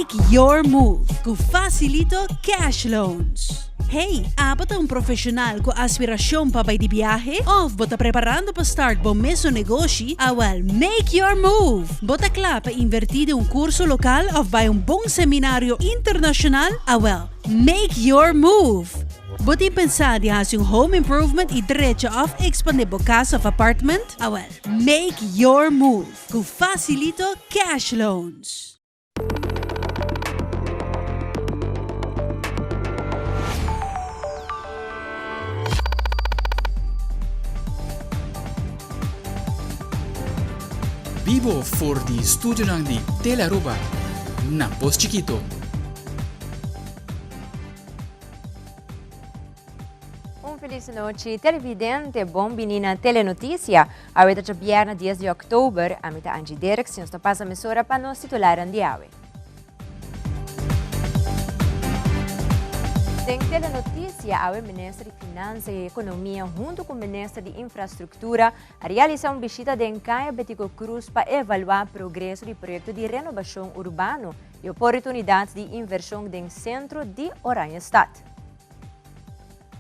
Make your move ku Facilito Cash Loans. Hey, abo ta un profesional ku aspirashon pa bai di biahe? Of bo ta preparando pa start bo mesun negoshi? Awel, make your move! Bo ta kla pa invertí den un kurso lokal of bai un bon seminario internashonal? Awel, make your move! Bo tin pensá di hasi un home improvement i drecha of ekspandé bo kas of apartment? Awel, make your move ku Facilito Cash Loans! Bibo for di studionan di Telearuba na Pos Chikito. Un feliz nochi televidente, bon bini na Telenoticia. Awe ta djabièrnè dies di òktober, ami ta Angie Derks i nos ta pasa mesora pa nos titularnan di awe. Den Telenoticia awe Minister di Finansa i Ekonomia huntu ku Minister di Infrastruktura a realisa un bishita den Kaya Betico Cruz pa evaluá progreso di proyekto di renobashon urbano i oportunidat di invershon den sentro di Oranjestad.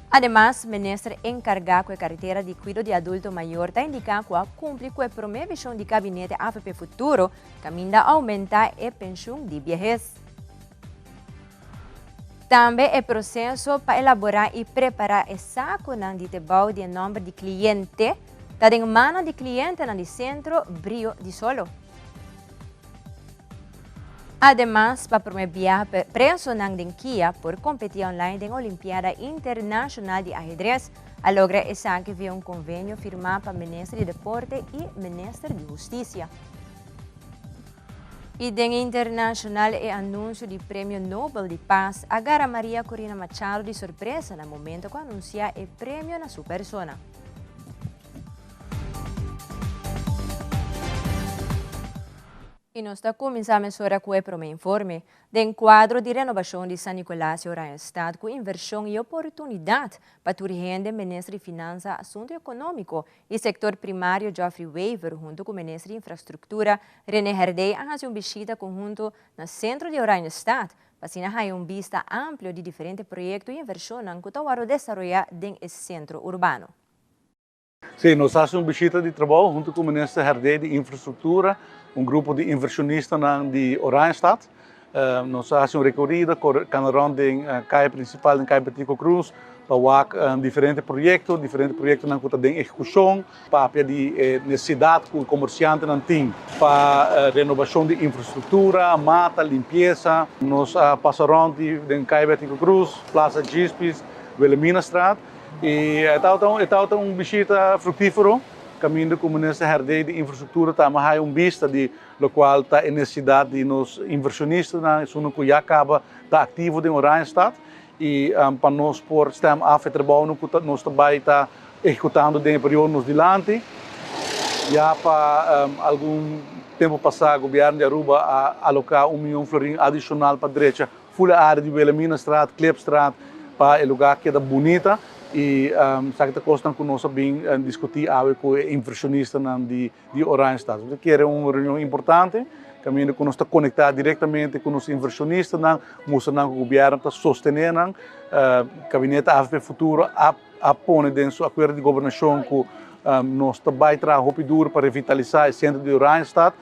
Ademas, minister enkargá ku e karetera di kuido di adulto mayor ta indiká ku a kumpli ku e promé vishon di gabinete avp Futuro kaminda a oumentá e penshun di biehes. Tambe e proseso pa elaborá i prepará e sakunan di te bou di e nòmber di kliente ta den mannan di klientenan di Sentro Brio di Solo. Ademas, pa promé biaha presonan den kia por kompetí online den Olimpiada Internashonal di Ahedres. A logra esaki via un konvenio firmá pa Minister di Deporte i Minister di Hustisia. I den internashonal e anunsio di Premio Nobel di Pas a gara Maria Corina Machado di sorpresa na momento ku anunsiá e premio na su persona. I nos ta kuminsá mesora ku e promé informe. Den kuadro di renobashon di San Nicolas i Oranjestad ku invershon i oportunidat pa tur hende Minister di Finansa, Asuntu Ekonómiko i Sektor Primario Geoffrey Wever huntu ku Minister di Infrastruktura Rene Herdé a hasi un bishita konhunto na sentro di Oranjestad pa asina haña un bista amplio di diferente proyekto i invershonnan ku ta wòrdu desaroyá den e sentro urbano. Sí, nos a hasi un bishita di trabou huntu ku Minister Herdé di Infrastruktura, un grupo di invershonistanan di Oranjestad. Nos a hasi un rekorido, kore kana rònt den kaya prinsipal den Kaya Betico Cruz pa wak diferente proyekto, diferente proyektonan ku ta den ehekushon, papia di e nesesidat ku komersiantenan tin pa renobashon di infrastruktura, mata, limpiesa. Nos a pasa rònt den Kaya Betico Cruz, Plaza Djispis, Wilhelminastraat. I e tabata un, e tabata un bishita fruktífero, kaminda ku Minister Herdé di Infrastruktura tambe haya un bista di lokual ta e nesesidat di nos invershonistanan, esunnan ku ya kaba ta aktivo den Oranjestad, i pa nos por stem af e trabounan ku ta nos ta bai ta ehekutando den e periodo nos dilanti. Ya pa algun tempu pasá gobièrnu di Aruba a aloká un mion florin adishonal pa drecha Ful e área di Wilhelminastraat, Klipstraat pa e lugá keda bunita i esaki ta kosnan ku nos a bin diskutí awe ku e invershonistanan di Oranjestad. Nos ta kere un reunion importante kaminda ku nos ta konektá direktamente ku nos invershonistanan, mustra nan ku gobièrnu ta sostené nan. Kabinete avp Futuro a pone den su akuerdo di gobernashon ku nos ta bai traha hopi duru pa revitalisá e sentro di Oranjestad.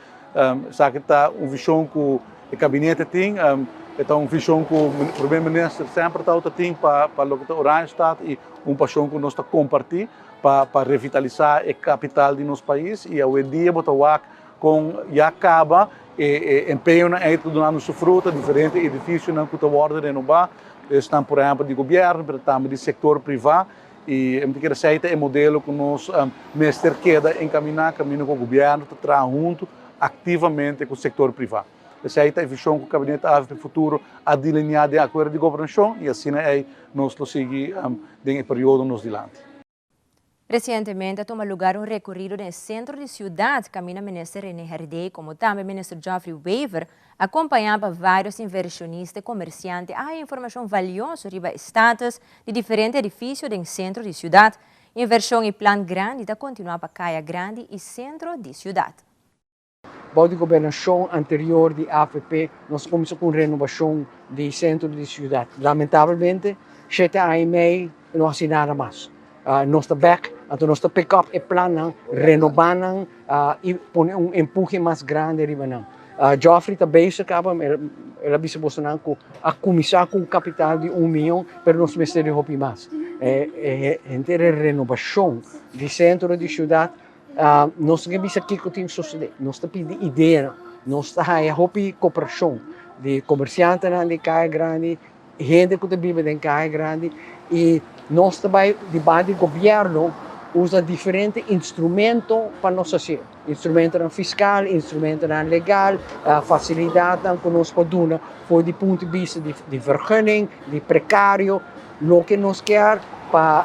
Esaki ta un vision cu e gabinete tin, e ta un vision cu Primer Minister semper tabata tin pa loke ta Oranjestad y un pasion cu nos ta comparti pa revitalisa e capital di nos pais y awendia bo ta wak con ya caba e empeñonan ey ta dunando su fruta, diferente edificionan cu ta wordo renoba, esnan por ehempel di gobierno pero tambe di sector priva. I mi ta kere esei ta e modelo ku nos mester keda enkaminá, kaminda ku gobièrnu ta traha huntu aktivamente ku sektor privá. Esei ta e vishon ku Kabinete avp Futuro a delineá den akuerdo di gobernashon i asina ei nos lo sigui den e periodo nos dilanti. Resientemente a tuma lugar un rekorido den e sentro di siudat kaminda Minister Rene Herdé komo tambe Minister Geoffrey Wever Akompañá pa vários invershonista i komersiante a haña informashon valioso riba e status di diferente edifisio den sentro di siudat. Invershon i plan grandi ta kontinuá pa kaya grandi i sentro di siudat. Bou di gobernacion anterior di avp nos a cuminsa cu un renobacion di centro di ciudad. Lamentablemente shete aña y mei no haci nada mas. Nos ta bek, anto nos ta pick up e plannan, renoba nan y pone un empuje mas grandi riba nan. Geoffrey ta bezig caba, el a bisa bosonan cu a cuminsa cu un capital di un miyon, pero nos mester di hopi mas. Henter e renobacion di centro di ciudad, nos no ke bisa kico tin sucede, nos ta pidi ideanan, nos ta haya hopi cooperacion di comerciantenan di Caya Grandi, hende ku ta biba den kaya grandi i nos ta bai di banda di gobièrnu usa diferente instrumento pa nos hasié, instrumentonan fiskal, instrumentonan legal, fasilidatnan ku nos por duna for di punto di bista di vergunning, di prekario, loke nos kier pa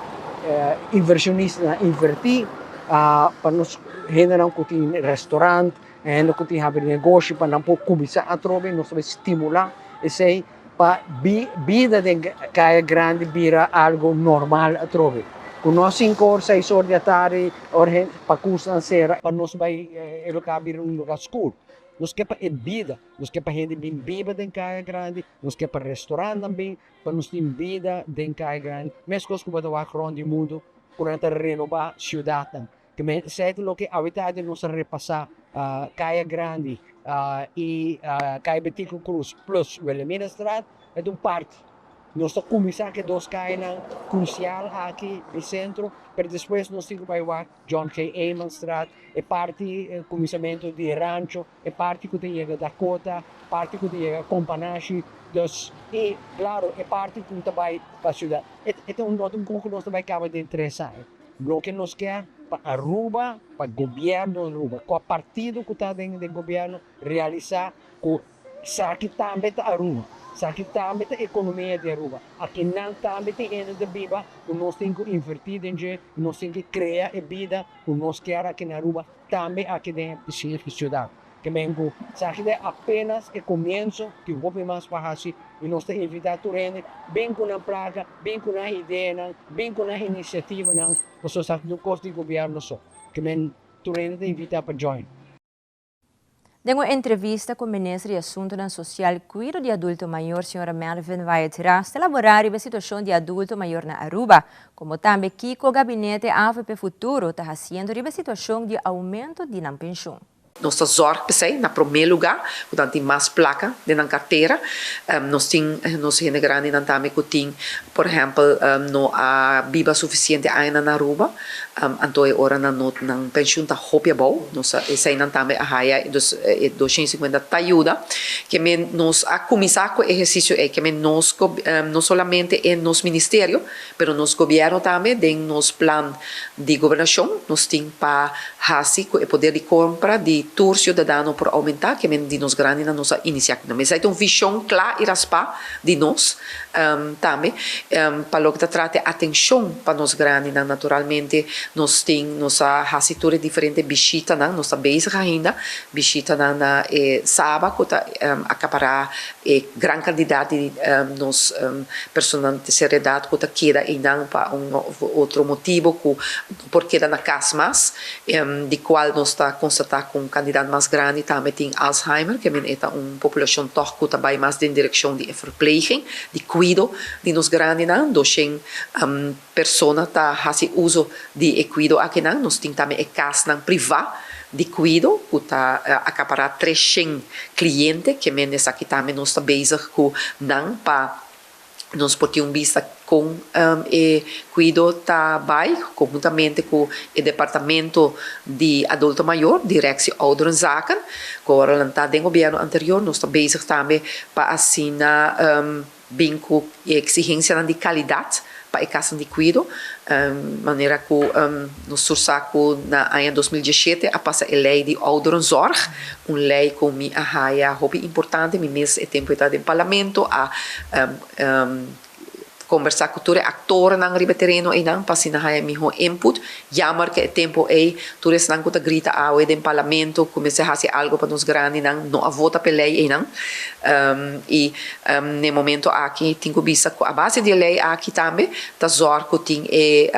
invershonistanan invertí, pa nos hendenan ku tin restaurant, hende ku tin habri negoshi pa nan por kuminsá atrobe, nos ta bai stimulá esei. Pa bida den Kaya Grandi bira algo normal atrobe. Ku no sinku or, seis or di atardi ora hende pakusnan sera pa nos bai e lugar bira un lugar skur. Nos ke pa e bida, nos ke pa hende bin biba den Kaya Grandi, nos ke pa restaurantnan bin pa nos tin bida den Kaya Grandi. Meskos ku bo ta wak rònt di mundu ku nan ta renobá siudatnan. Ke men esei ta loke awe tardi nos a repasá Kaya Grandi i Kaya Betico Cruz plus Wilhelminastraat e ta un parti. Nos ta kuminsá ku e dos kayanan krusial aki di sentro, pero despues nos tin ku bai wak John G. Emanstraat, e parti kuminsamentu di Rancho, e parti ku ta yega Dakota, parti ku ta yega Companashi, dus i klaro e parti ku ta bai pa siudat. E ta un ku nos ta bai kaba den tres aña. Loke nos kier pa Aruba, pa gobierno Aruba, cua partido cu ta den den gobierno realisa cu esaki tambe ta Aruba, esaki tambe ta economia di Aruba, aki nan tambe tin hende ta biba cu nos tin cu inverti den dje, nos tin cu crea e bida cu nos kier aki na Aruba, tambe aki den e ciudad. Ke men ku esaki ta apenas e komienso, tin hopi mas pa hasi i nos ta invitá tur hende bin ku nan plaka, bin ku nan ideanan, bin ku nan inisiativanan, pasobra esaki no kos di gobièrnu so. Ke men tur hende ta invitá pa join. Den un entrevista ku Minister di Asuntunan Sosial, Kuido di Adulto Mayor, señora Mervin Wyatt-Ras ta laborá riba e situashon di adulto mayor na Aruba, komo tambe kiko Gabinete avp Futuro ta hasiendo riba e situashon di oumento di nan penshun. Nos ta zòrg p'esei, na promé lugá, ku nan tin mas plaka den nan kartera. Nos tin nos hende grandinan tambe ku tin, por ehèmpel, no a biba sufisiente añanan na Aruba, anto e ora nan no nan penshun ta hopi abou. Nos a eseinan tambe a haya, dus e doshen i sinkuenta ta yuda. Ke men nos a kuminsá ku e ehersisio ei, ke men nos no solamente e nos ministerio, Pero nos gobierno tambe den nos plan di gobernacion nos tin pa haci cu e poder di compra di tur ciudadano por aumenta, ke men di nos grandinan nos a inicia cu nan. Esai ta un vision cla y raspa di nos tambe pa loke ta trata e atencion pa nos grandinan. Naturalmente nos tin, nos a haci tur e diferente bishitanan, nos ta bezig ainda, bishitanan na e Saba cu ta acapara e gran cantidad di nos Personanan di tercera edad cu ta keda einan pa un of otro motibo cu no por keda na cas mas, di cual nos ta constata cu un cantidad mas grandi tambe tin Alzheimer, ke men e ta un populacion toch cu ta bay mas den direccion di e verpleging, di cuido di nos grandinan. Doshen persona ta haci uzo di e cuido akinan. Nos tin tambe e casnan priva di cuido cu ta acapara treshen cliente, ke men esaki tambe nos ta bezig cu nan pa nos por tin un bista con e cuido ta bay conhuntamente cu e departamento di adulto mayor, Directie Ouderenzaken, cu ora nan ta den gobierno anterior nos ta bezig tambe pa asina Bin ku e eksigensianan di kalidat pa e kasnan di kuido, manera ku nos tur sa ku na aña 2017 a pasa e lei di ouderenzorg, un lei ku mi a haya hopi importante, mi mes e tempu e ta den parlamento a kombersá ku tur e aktornan riba e tereno einan pa asina haya mihó input. Jammer ku e tempu ei tur esnan ku ta grita awe den parlamento ku mester hasi algu pa nos grandinan no a vota pa e lei einan. I n'e momento aki tin ku bisa ku a base di e lei aki tambe ta zòrg ku tin e.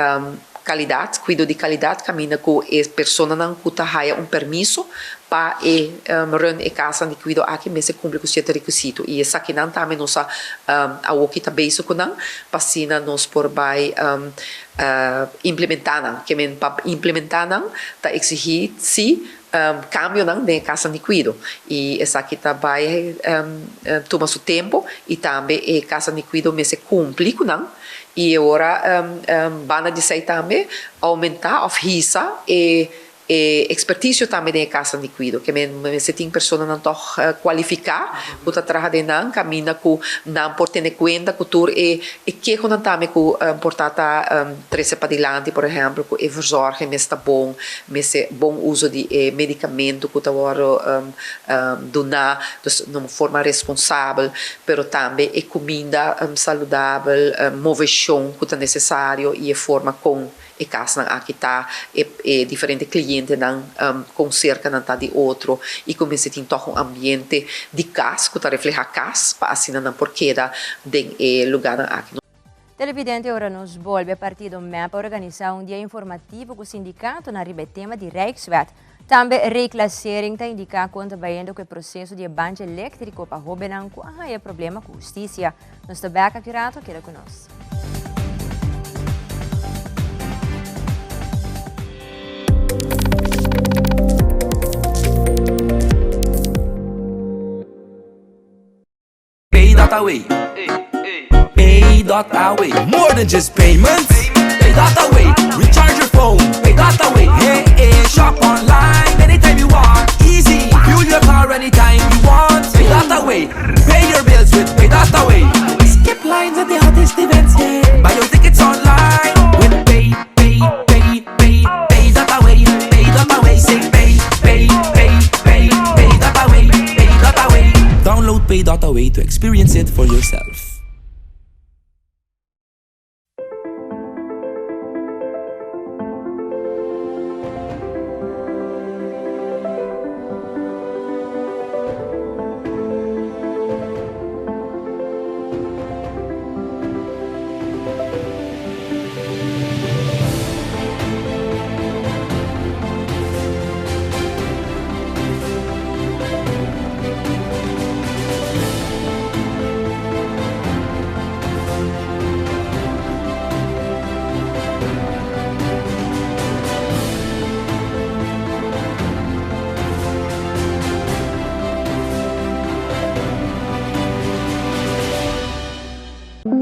Kalidat, Kuido di kalidat kaminda ku e personanan ku ta haya un permiso pa e run e kasnan di kuido aki mester kumpli ku sierto rekisito i esakinan tambe nos a awoki ta bezig ku nan pa asina nos por bai implementá nan. Ke men pa implementá nan ta eksigí si kambionan den e kasnan di kuido i esaki ta bai tuma su tempu i tambe e kasnan di kuido mester kumpli ku nan. I e ora banda di esei tambe oumentá òf hisa e e ekspertisio tambe den e kasnan di kuido. Ke men mester tin personanan tòg kualifiká ku ta traha den nan kaminda ku nan por tene kuenta ku tur e e kehonan tambe ku por ta ta trese padilanti, por ehèmpel ku e verzorging mester ta bon, mester bon uso di e medikamentu ku ta wòrdu duná, dus na un forma responsabel. pero tambe e kuminda saludabel, moveshon ku ta nesesario i e forma kon e kasnan aki ta, e diferente klientenan kon serka nan ta di otro i ku mester tin tòg un ambiente di kas ku ta reflehá kas pa asina nan por keda den e lugánan aki. Televidente ora nos bolbe partido mep a organisa un dia informativo cu sindicatonan riba e tema di Rijkswet. Tambe Reclassering ta indica con ta bayendo cu e proceso di e banchi electrico pa hobennan cu a haya problema cu husticia. Nos ta bek aki rato, keda cu nos. Pay.away Pay.away More than just payments Pay.away Recharge your phone Pay.away Hey, hey, shop online anytime you want Easy Fuel your car anytime you want Pay.away Pay your bills with Pay.away Skip lines at the hottest events, yeah Buy your tickets online with Pay, Pay, Pay, Pay, Pay.away Pay.away Say Pay, Pay, Pay, Pay, Pay.away Pay.away Download Pay.away to experience it for yourself.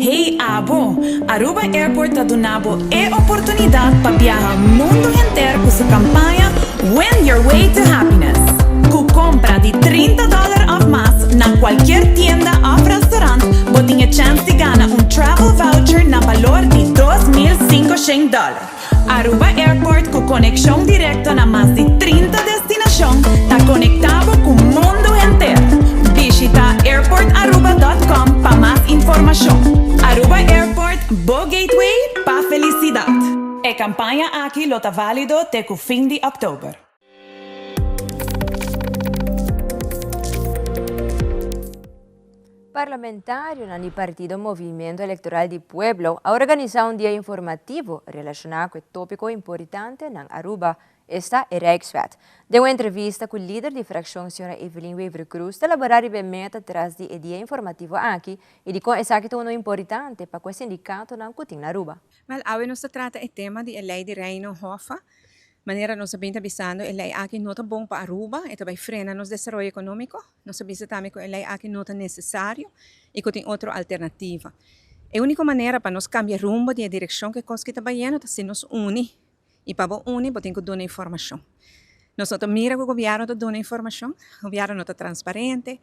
Hey abo! Aruba Airport ta duna bo e oportunidad pa biaha mundo henter cu su campaña Win Your Way to Happiness. Cu compra di 30 dollar of mas na cualkier tienda of restaurant bo tin e chance di gana un travel voucher na balor di 2500 dollar. Aruba Airport cu conexion directo na mas di 30 destinacion ta conecta bo cu mundo henter. Bishita airportaruba.com pa mas informacion. Aruba Airport, bo gateway pa felicidad. E campaña aki lo ta valido te cu fin di october. Parlamentarionan di partido Movimiento Electoral di Pueblo a organisa un dia informativo relaciona cu e topico importante nan Aruba, esta e Rijkswet. Den un entrevista cu lider di fraccion Sra. Evelyn Wever-Croes ta labora riba e meta tras di e dia informativo aki y dicon esaki ta uno importante pa cu e sindicatonan cu tin na Aruba. Wel, awe nos ta trata e tema di e ley di Reino Hoffa. Manera nos a bin ta bisando e ley aki no ta bon pa Aruba, e ta bay frena nos desaroyo economico. Nos a bisa tambe cu e ley aki no ta necesario y cu tin otro alternativa. E unico manera pa nos cambia rumbo di e direccion cu e cos ki ta bayendo ta si nos uni. Y pa bo uni bo tin cu duna informacion. Nos no ta mira cu gobierno ta duna informacion, gobierno no ta transparente,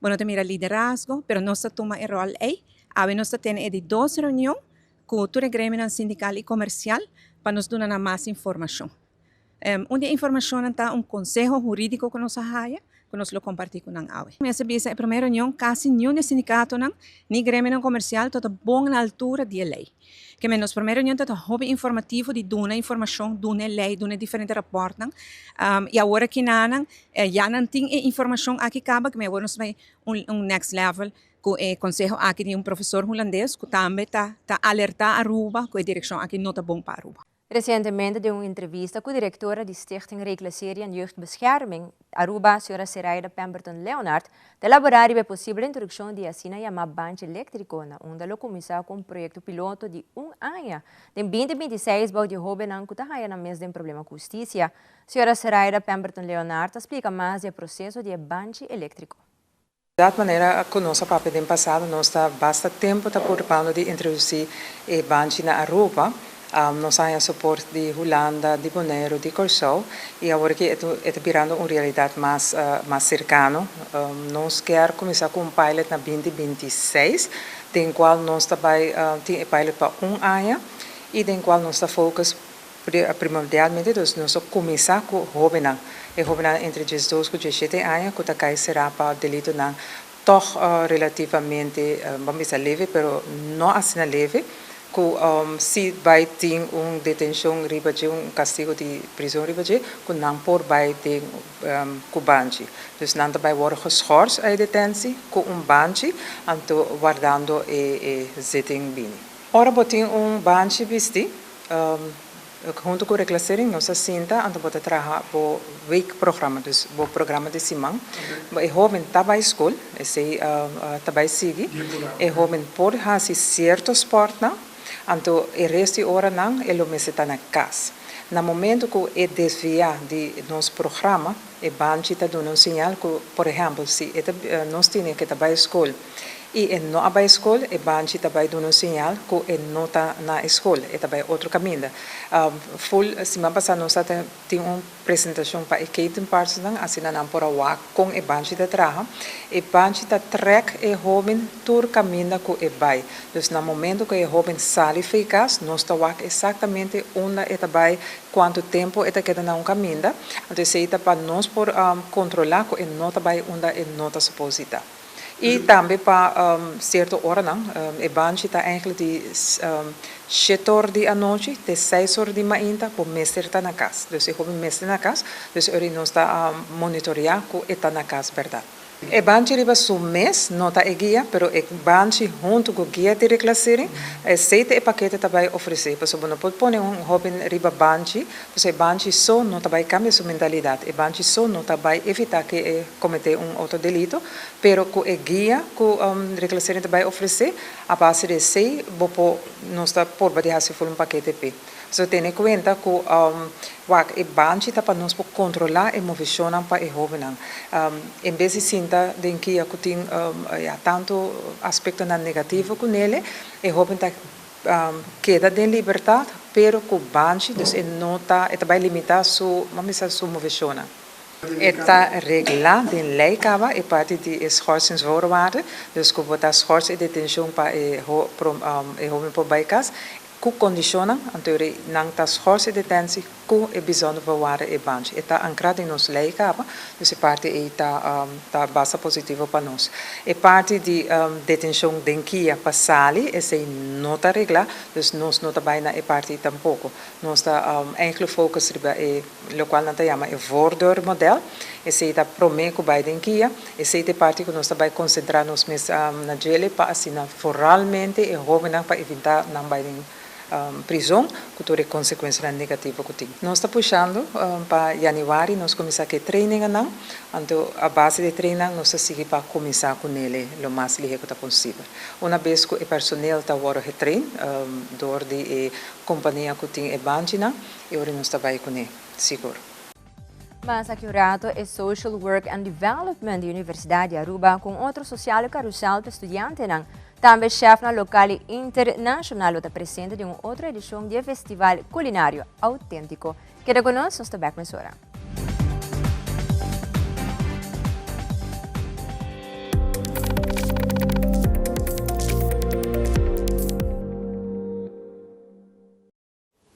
bo no ta mira liderazgo, pero nos ta tuma e rol ey. Awe nos ta tene e di dos reunion cu tur e gremionan sindical y comercial pa nos duna nan mas informacion. Un di e informacionnan ta un conseho huridico cu nos a haya cu nos lo comparti cu nan awe. Mi a bisa e prome reunion casi niun di e sindicatonan ni gremionan comercial ta ta bon na altura di e ley. Keme nos prome reunion ta ta hopi informativo di duna informacion, duna e ley, duna e diferente raportnan y awor aki nanan ya nan tin e informacion aki caba keme awor nos ta bay un next level Ku e konseho aki di un profesor hulandes ku tambe ta ta alertá Aruba ku e direkshon aki no ta bon pa Aruba. Recientemente den un entrevista cu directora di Stichting Reclassering en Jeugdbescherming Aruba, Sra. Seraida Pemberton Leonard, ta elabora riba e posibel introduccion di asina yama banchi electrico na unda lo cuminsa cu un proyecto piloto di un aña den binti 26 bou di hobennan cu ta haya nan mes den problema cu husticia. Sra. Seraida Pemberton Leonard ta splica mas di e proceso di e banchi electrico. Dat manera cu nos a papia den pasado nos ta basta tempo ta purbando di introduci e banchi na Aruba. Nos a haña support di Hulanda, di Boneiru, di Corsou y awor aki e ta birando un realidad mas mas cercano. Nos kier cuminsa cu un pilot na 2026 den cual nos ta bay tin e pilot pa un aña y den cual nos ta focus Primordialmente dus nos a kuminsá ku hóbennan, e hóbennan entre 12 ku 17 aña ku ta kai será pa delitonan tòg relativamente, ban bisa leve, pero no asina leve, ku si bai tin un detenshon riba dje, un kastigo di prizon riba dje, ku nan por bai den ku banchi. Dus nan ta bai wòrdu geschors uit detentie ku un banchi, anto wardando e zitting bini. Ora bo tin un banchi bisti, Hunto cu Reclassering nos a sinta anto bo ta traha bo weekprogramma, dus bo programma di siman. E hoben ta bay school, esey ta bay sigui. E hoben por haci cierto sportnan, anto e resto di oranan e lo mester ta na cas. Na momento cu e desvia di nos programma, e banchi ta duna un señal cu, por ehempel, si e ta nos tine cu e ta bay school, I e no a bai skol, e banchi ta bai duna un señal ku e no ta na e skol, e ta bai otro kaminda. Ful siman pasá nos a tin un presentashon pa e ketenpartsnan, asina nan por a wak kon e banchi ta traha. E banchi ta trèk e hóben tur kaminda ku e bai. Dus na momento ku e hóben sali fei kas, nos ta wak eksaktamente unda e ta bai, kuantu tempu e ta keda na un kaminda. Anto esei ta pa nos por kontrolá ku e no ta bai unda e no ta supos di ta. I tambe pa sierto oranan, e banchi ta eigenlijk di shete or di anochi te seis or di mainta bo mester ta na kas. Dus e hoben mester na kas, dus ora nos ta monitorea ku e ta na kas bèrdat. E banchi riba su mes no ta e guia, pero e banchi huntu ku guia di reclassering, esei ta e pakete ta bai ofresé. Pasobra bo no por pone un hoben riba banchi, pasobra e banchi so no ta bai kambia su mentalidat, e banchi so no ta bai evitá ke e kometé un otro delito, pero ku e guia ku Reclassering ta bai ofresé, a base di esei bo por, nos ta purba di hasi ful un pakete p'e. So tene kuenta ku wak e banchi ta pa nos por kontrolá e moveshonnan pa e hóbennan. En bes di sinta den kia ku tin ya tantu aspektonan negativo ku nele, e hóben ta keda den libertat pero ku banchi, dus e no ta, e ta bai limitá su, ban bisa su moveshonnan. E ta reglá den lei kaba e parti di e schorsingsvoorwaarden, dus ku bo ta schors e detenshon pa e e hoben por bai kas, ku kondishonnan, anto nan ta schors e detentie ku e bijzonder voorwaarden e banchi. E ta ankrá den nos lei kaba, dus e parti ei ta ta basta positivo pa nos. E parti di detenshon den kia pa sali, esei no ta reglá, dus nos no ta bai na e parti ei tampoko. Nos ta eigenlijk focus riba e locual nan ta yama e voordeurmodel. Esey ta prome cu bay den kia. Esey ta e parti cu nos ta bay concentra nos mes na djele pa asina vooralmente e hobennan pa evita nan bay den prizon cu tur e consecuencianan negativo cu tin. Nos ta pushando pa januari nos cuminsa cu e traininganan, anto a base di e trainingan nos ta sigui pa cuminsa cu nele lo mas lihe cu ta posibel. Una bes cu e personeel ta worde getrain door di e Compania cu tin e banchinan y ora nos ta bay cune, sigur. Mas aki un rato e Social Work and Development di Universidad di Aruba cu un otro sociale carusel pa estudiantenan. Tambe chefnan local y internacional lo ta presente den un otro edicion di e festival culinario autentico. Keda cu nos, nos ta bek mesora.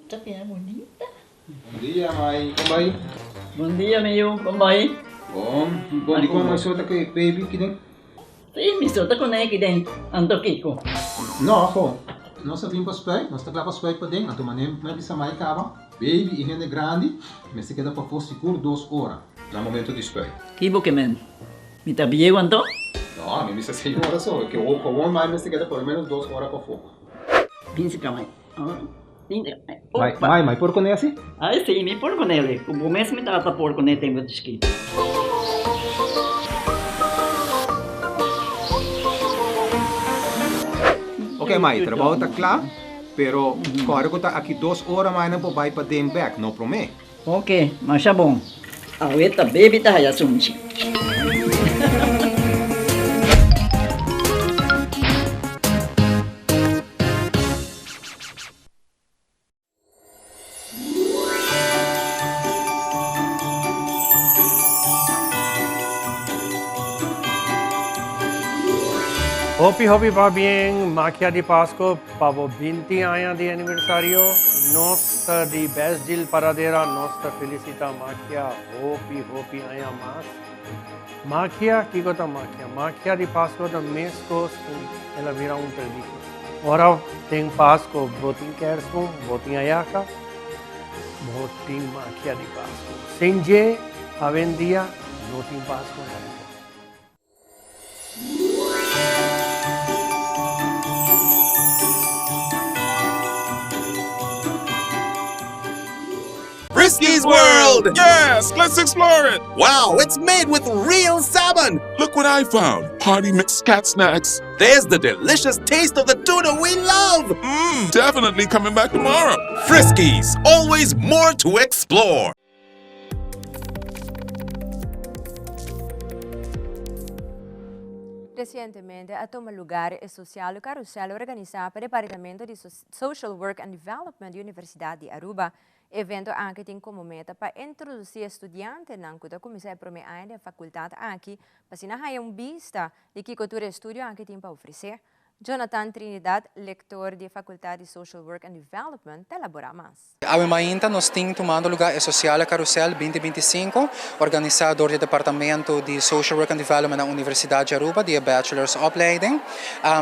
Ta bira bunita. Bon dia, mai. Kon bai? Bon dia, mi yu. Kon bai? Bon. Bon, dikon mai so ta ku e baby kiden? Sí, mi so ta ku nan kiden. Anto kiko? No, ho. Nos a bin pa spuit. Nos ta kla pa spuit paden. Anto manera mi a bisa mai kaba, baby i hende grandi mester keda pafó sigur dos ora na momento di spuit. Ki bo ke men? Mi ta bieu anto? No, mi bisa seis ora so. Ke gewoon mai mester keda por lo menos dos ora pafó. Bin si ka mai. Tin Mai, mai, mai por kuné asi? Ai si, mi por kuné. Ku bo mes mi tata por kuné tempu di chikito. Ok mai, trabou ta kla, pero kòrda ku ta aki dos ora mai nan por bai paden bèk, no promé. Ok, masha bon. Awe ta baby ta haya sunchi. Hopi hopi pabien Magia di Pasco pa bo 20 aña di aniversario. Nos ta di Best Deal Paradera, nos ta felicita Magia hopi hopi aña mas. Magia, kiko ta magia? Magia di Pasco ta mescos cu el a bira un tradicion. Ora tin Pasco, bo tin kerstboom, bo tin ayaca, bo tin magia di Pasco. Sin dje, awendia no tin Pasco na Aruba. Friskies World! Yes, let's explore it! Wow, it's made with real salmon! Look what I found! Party mix cat snacks. There's the delicious taste of the tuna we love! Mmm, definitely coming back tomorrow. Friskies, always more to explore. Recientemente a tuma lugar e Sociale Carrousel organisa pa Departamento di Social Work and Development di Universidad di Aruba. E evento aki tin como meta pa introduci e studiantenan cu ta cuminsa e prome aña den facultad aki pa asina haya un bista di kico tur e estudio aki tin pa ofrece. Jonathan Trinidad, lector di e facultad di Social Work and Development, ta elabora mas. Awe mainta nos tin tumando lugar e Sociale Carrousel 2025, organisa door di e Departamento di Social Work and Development na Universidad di Aruba di e Bachelor's Opleiding.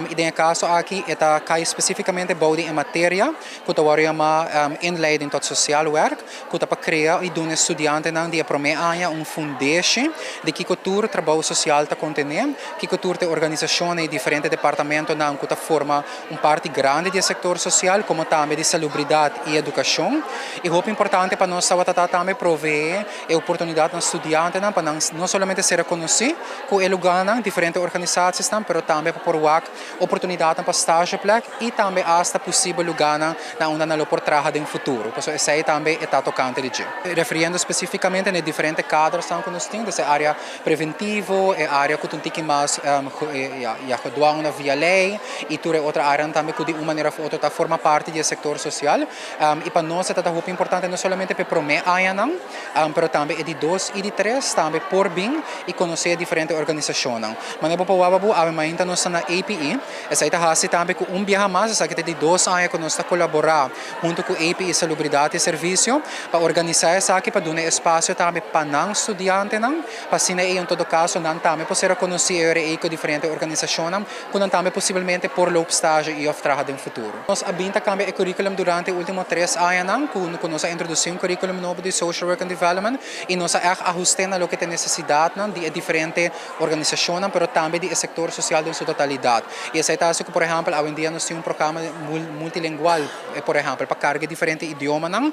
Y den e caso aki e ta cay specificamente bou di e materia cu ta worde yama Inleiding tot Sociaal Werk, cu ta pa crea y duna e studiantenan di e prome aña un fundeshi di kico tur trabou social ta contene, kico tur ta e organisacionnan y diferente departamentonan cu ta forma un parti grandi di e sector social, como tambe di salubridad y educacion. Y hopi importante pa nos tabata ta tambe provee e oportunidad na studiantenan pa nan no solamente ser reconoci cu e lugarnan, diferente organisaciesnan, pero tambe pa por wak oportunidadnan pa stageplek y tambe hasta posibel lugarnan na unda nan lo por traha den futuro, pasobra esey tambe e ta tocante di dje. Refiriendo specificamente na e diferente kadrosnan cu nos tin, desde e area preventivo, e area cu ta un tiki mas ya gedwongen of via ley y tur e otro areanan tambe cu di un manera of otro ta forma parti di e sector social. Y pa nos e ta ta hopi importante no solamente pa e prome añanan, pero tambe e di dos y di tres tambe por bin y conoce e diferente organisacionnan. Manera bo por waba bo, awe mainta nos ta na APE. Esei ta hasi tambe ku un biaha mas, esaki ta di dos aña ku nos ta kolaborá huntu ku API Salubridat i Servisio pa organisá esaki pa duna espasio tambe pa nan studiantenan, pa asina ei en todo kaso nan tambe por ser rekonosí e ora ei ku diferente organisashonnan ku nan tambe posibelmente por loop stage i òf traha den futuro. Nos a bin ta kambia e curriculum durante e último tres añanan ku ku nos a introdusí un curriculum nobo di Social Work and Development i nos a ègt ahust'é na loke ta e nesesidatnan di e diferente organisashonnan pero tambe di e sektor sosial den su totalidat. I esei ta hasi ku por ehèmpel awendia nos tin un programa multilingual por ehèmpel pa karga e diferente idiomanan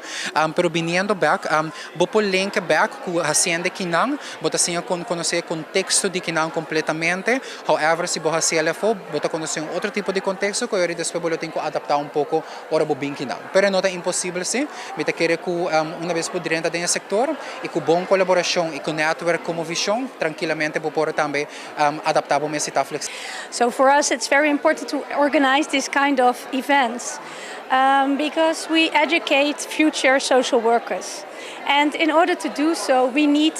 pero biniendo bèk bo por link bèk ku hasiendo kinan bo ta siña konosé e konteksto di kinan kompletamente however si bo hasi el afó bo ta konosé un otro tipo di konteksto ku ayori despues bo lo tin ku adaptá un poko ora bo bin kinan. Pero no ta imposibel si. Mi ta kere ku una bes bo drenta den e sektor i ku bon kolaborashon i ku netwerk komo vishon, trankilamente bo por tambe adaptá bo mes i ta fleksibel. So for us it's very important to organize this kind of events because we educate future social workers and in order to do so we need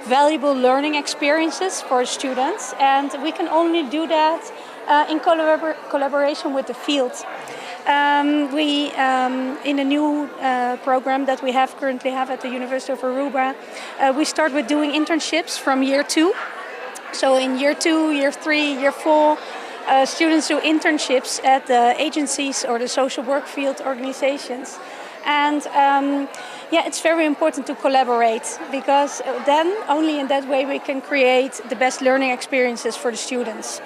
valuable learning experiences for students and we can only do that in collaboration with the field. Um, we um, in a new uh, program that we have currently have at the University of Aruba, uh, we start with doing internships from year two. So in year two, year three, year four, uh, students do internships at the agencies or the social work field organizations. And um, yeah, it's very important to collaborate because then only in that way we can create the best learning experiences for the students.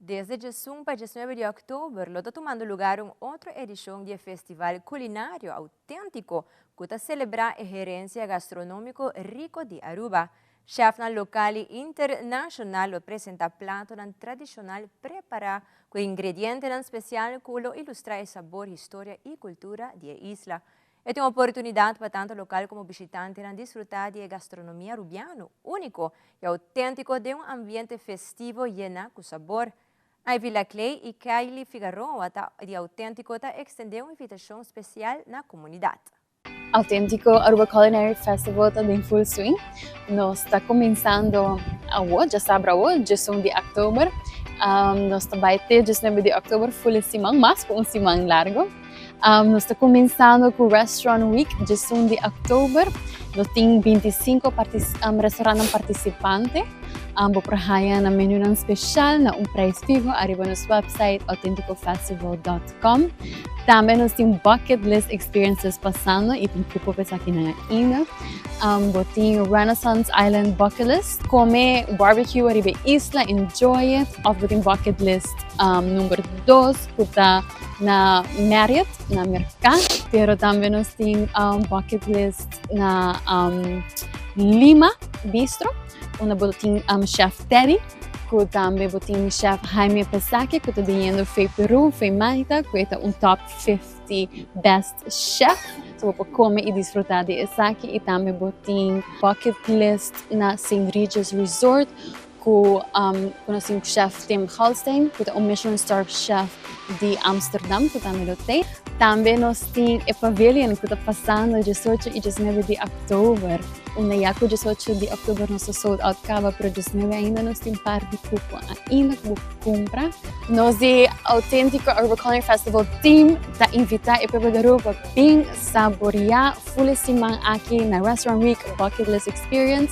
Desde 11 pa 19 di october lo ta tumando lugar un otro edicion di e festival culinario autentico cu ta celebra e herencia gastronomico rico di Aruba. Chefnan local y internacional lo presenta platonan tradicional prepara cu ingredientenan special cu lo ilustra e sabor, historia y cultura di e isla. E ta un oportunidad pa tanto local como bishitantenan disfruta di e gastronomia Arubiano, unico y autentico den un ambiente festivo yena cu sabor. Ivy Laclay y Kylie Figaroa ta di Autentico ta extende un invitacion special na comunidad. Autentico Aruba Culinary Festival ta den full swing. Nos ta cuminsando awo, djasabra awo, 11 di october. Nos ta bay te 19 di october, full e siman, mas cu un siman largo. Nos ta cuminsando cu Restaurant Week, 11 di october. Nos tin 25 restaurantnan participante. Bo por haya nan menunan special na un prijs fiho ariba nos website autenticofestival.com. Tambe nos tin bucket list experiences pasando y tin cupo pa esakinan ainda. Bo tin Renaissance Island bucket list, come barbecue ariba e isla, enjoy it. Of bo tin bucket list number 2 cu ta na Marriott na Merca, pero tambe nos tin bucket list na Lima Bistro, unda bo tin chef Teddy, cu tambe bo tin chef Jaime Pesaki cu ta biniendo fe Peru, fe Malta, cu e ta un top 50 best chef. So bo por come y disfruta di esaki y tambe bo tin bucket list na St. Regis Resort cu nos tin chef Tim Galstein, cu ta un Michelin star chef di Amsterdam, cu tambe lo tey. Tambe nos tin e pavilion cu ta pasando 18 y 19 di october. Unda ya cu 18 di october nos ta sold out caba, pero 19 ainda nos tin par di cupo ainda cu bo cumpra. Nos di Autentico Aruba Culinary Festival team ta invita e pueblo di Aruba pa bin saborea full e siman aki na Restaurant Week Bucket List Experience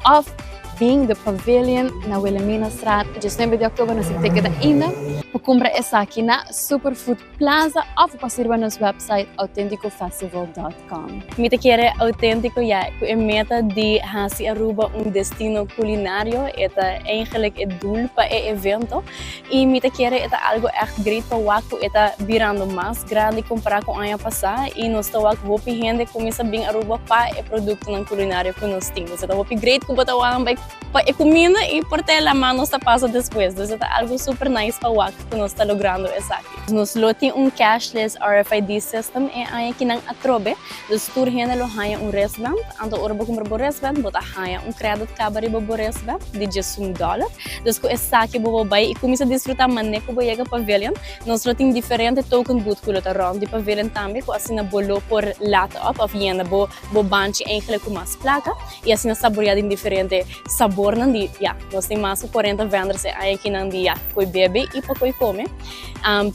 of bin The Pavilion na Wilhelminastraat 19 di october. Nos tin ticket ainda. Por cumpra esaki na Superfood Plaza of pasa riba nos website autenticofestival.com. Mi ta kere Autentico ya cu e meta di haci Aruba un destino culinario, e ta eigenlijk e doel pa e evento y mi ta kere e ta algo echt great pa wak cu e ta birando mas grandi compara cu aña pasa y nos ta wak hopi hende cuminsa bin Aruba pa e productonan culinario cu nos tin. Dus e ta hopi great cu bo ta wak bay pa e cuminda y por ta e lama nos ta pasa despues. Dus e ta algo super nice pa wak cu nos ta logrando esaki. Nos lo tin un cashless RFID system e aña kinan atrobe, dus tur hende lo haña un wristband, anto ora bo cumpra bo wristband bo ta haña un credit caba riba bo wristband di 11 dollar. Dus cu esaki bo por bay y cuminsa disfruta mane cu bo yega pavilion. Nos lo tin diferente token booth cu lo ta rond di pavilion tambe cu asina bo lo por lata op of yena bo bo banchi eigenlijk cu mas placa y asina saborea den diferente sabornan di ya nos tin mas cu 40 vendors e aña akinan di ya coy bebe y pa coy come.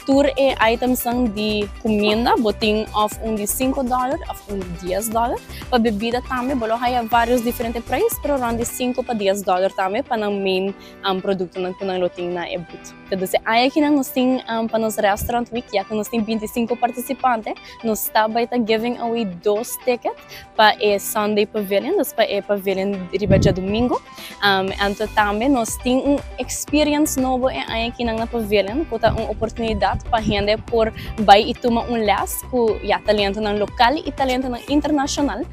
Tur e itemsnan di cuminda bo tin of un di 5 dollar of un di 10 dollar. Pa bebida tambe bo lo haya varios diferente prijs pero rond di 5 pa 10 dollar tambe pa nan main productonan cu nan lo tin na e booth. Entonces e aña akinan nos tin pa nos restaurant week ya cu nos tin 25 participante nos ta bay ta giving away dos ticket pa e Sunday Pavilion, dus pa e pavilion riba djadumingo. Anto tambe nos tin un experience nobo e aña akinan na pavilion cu ta un oportunidad pa hende por bay y tuma un les cu ya talentonan local y talentonan internacional.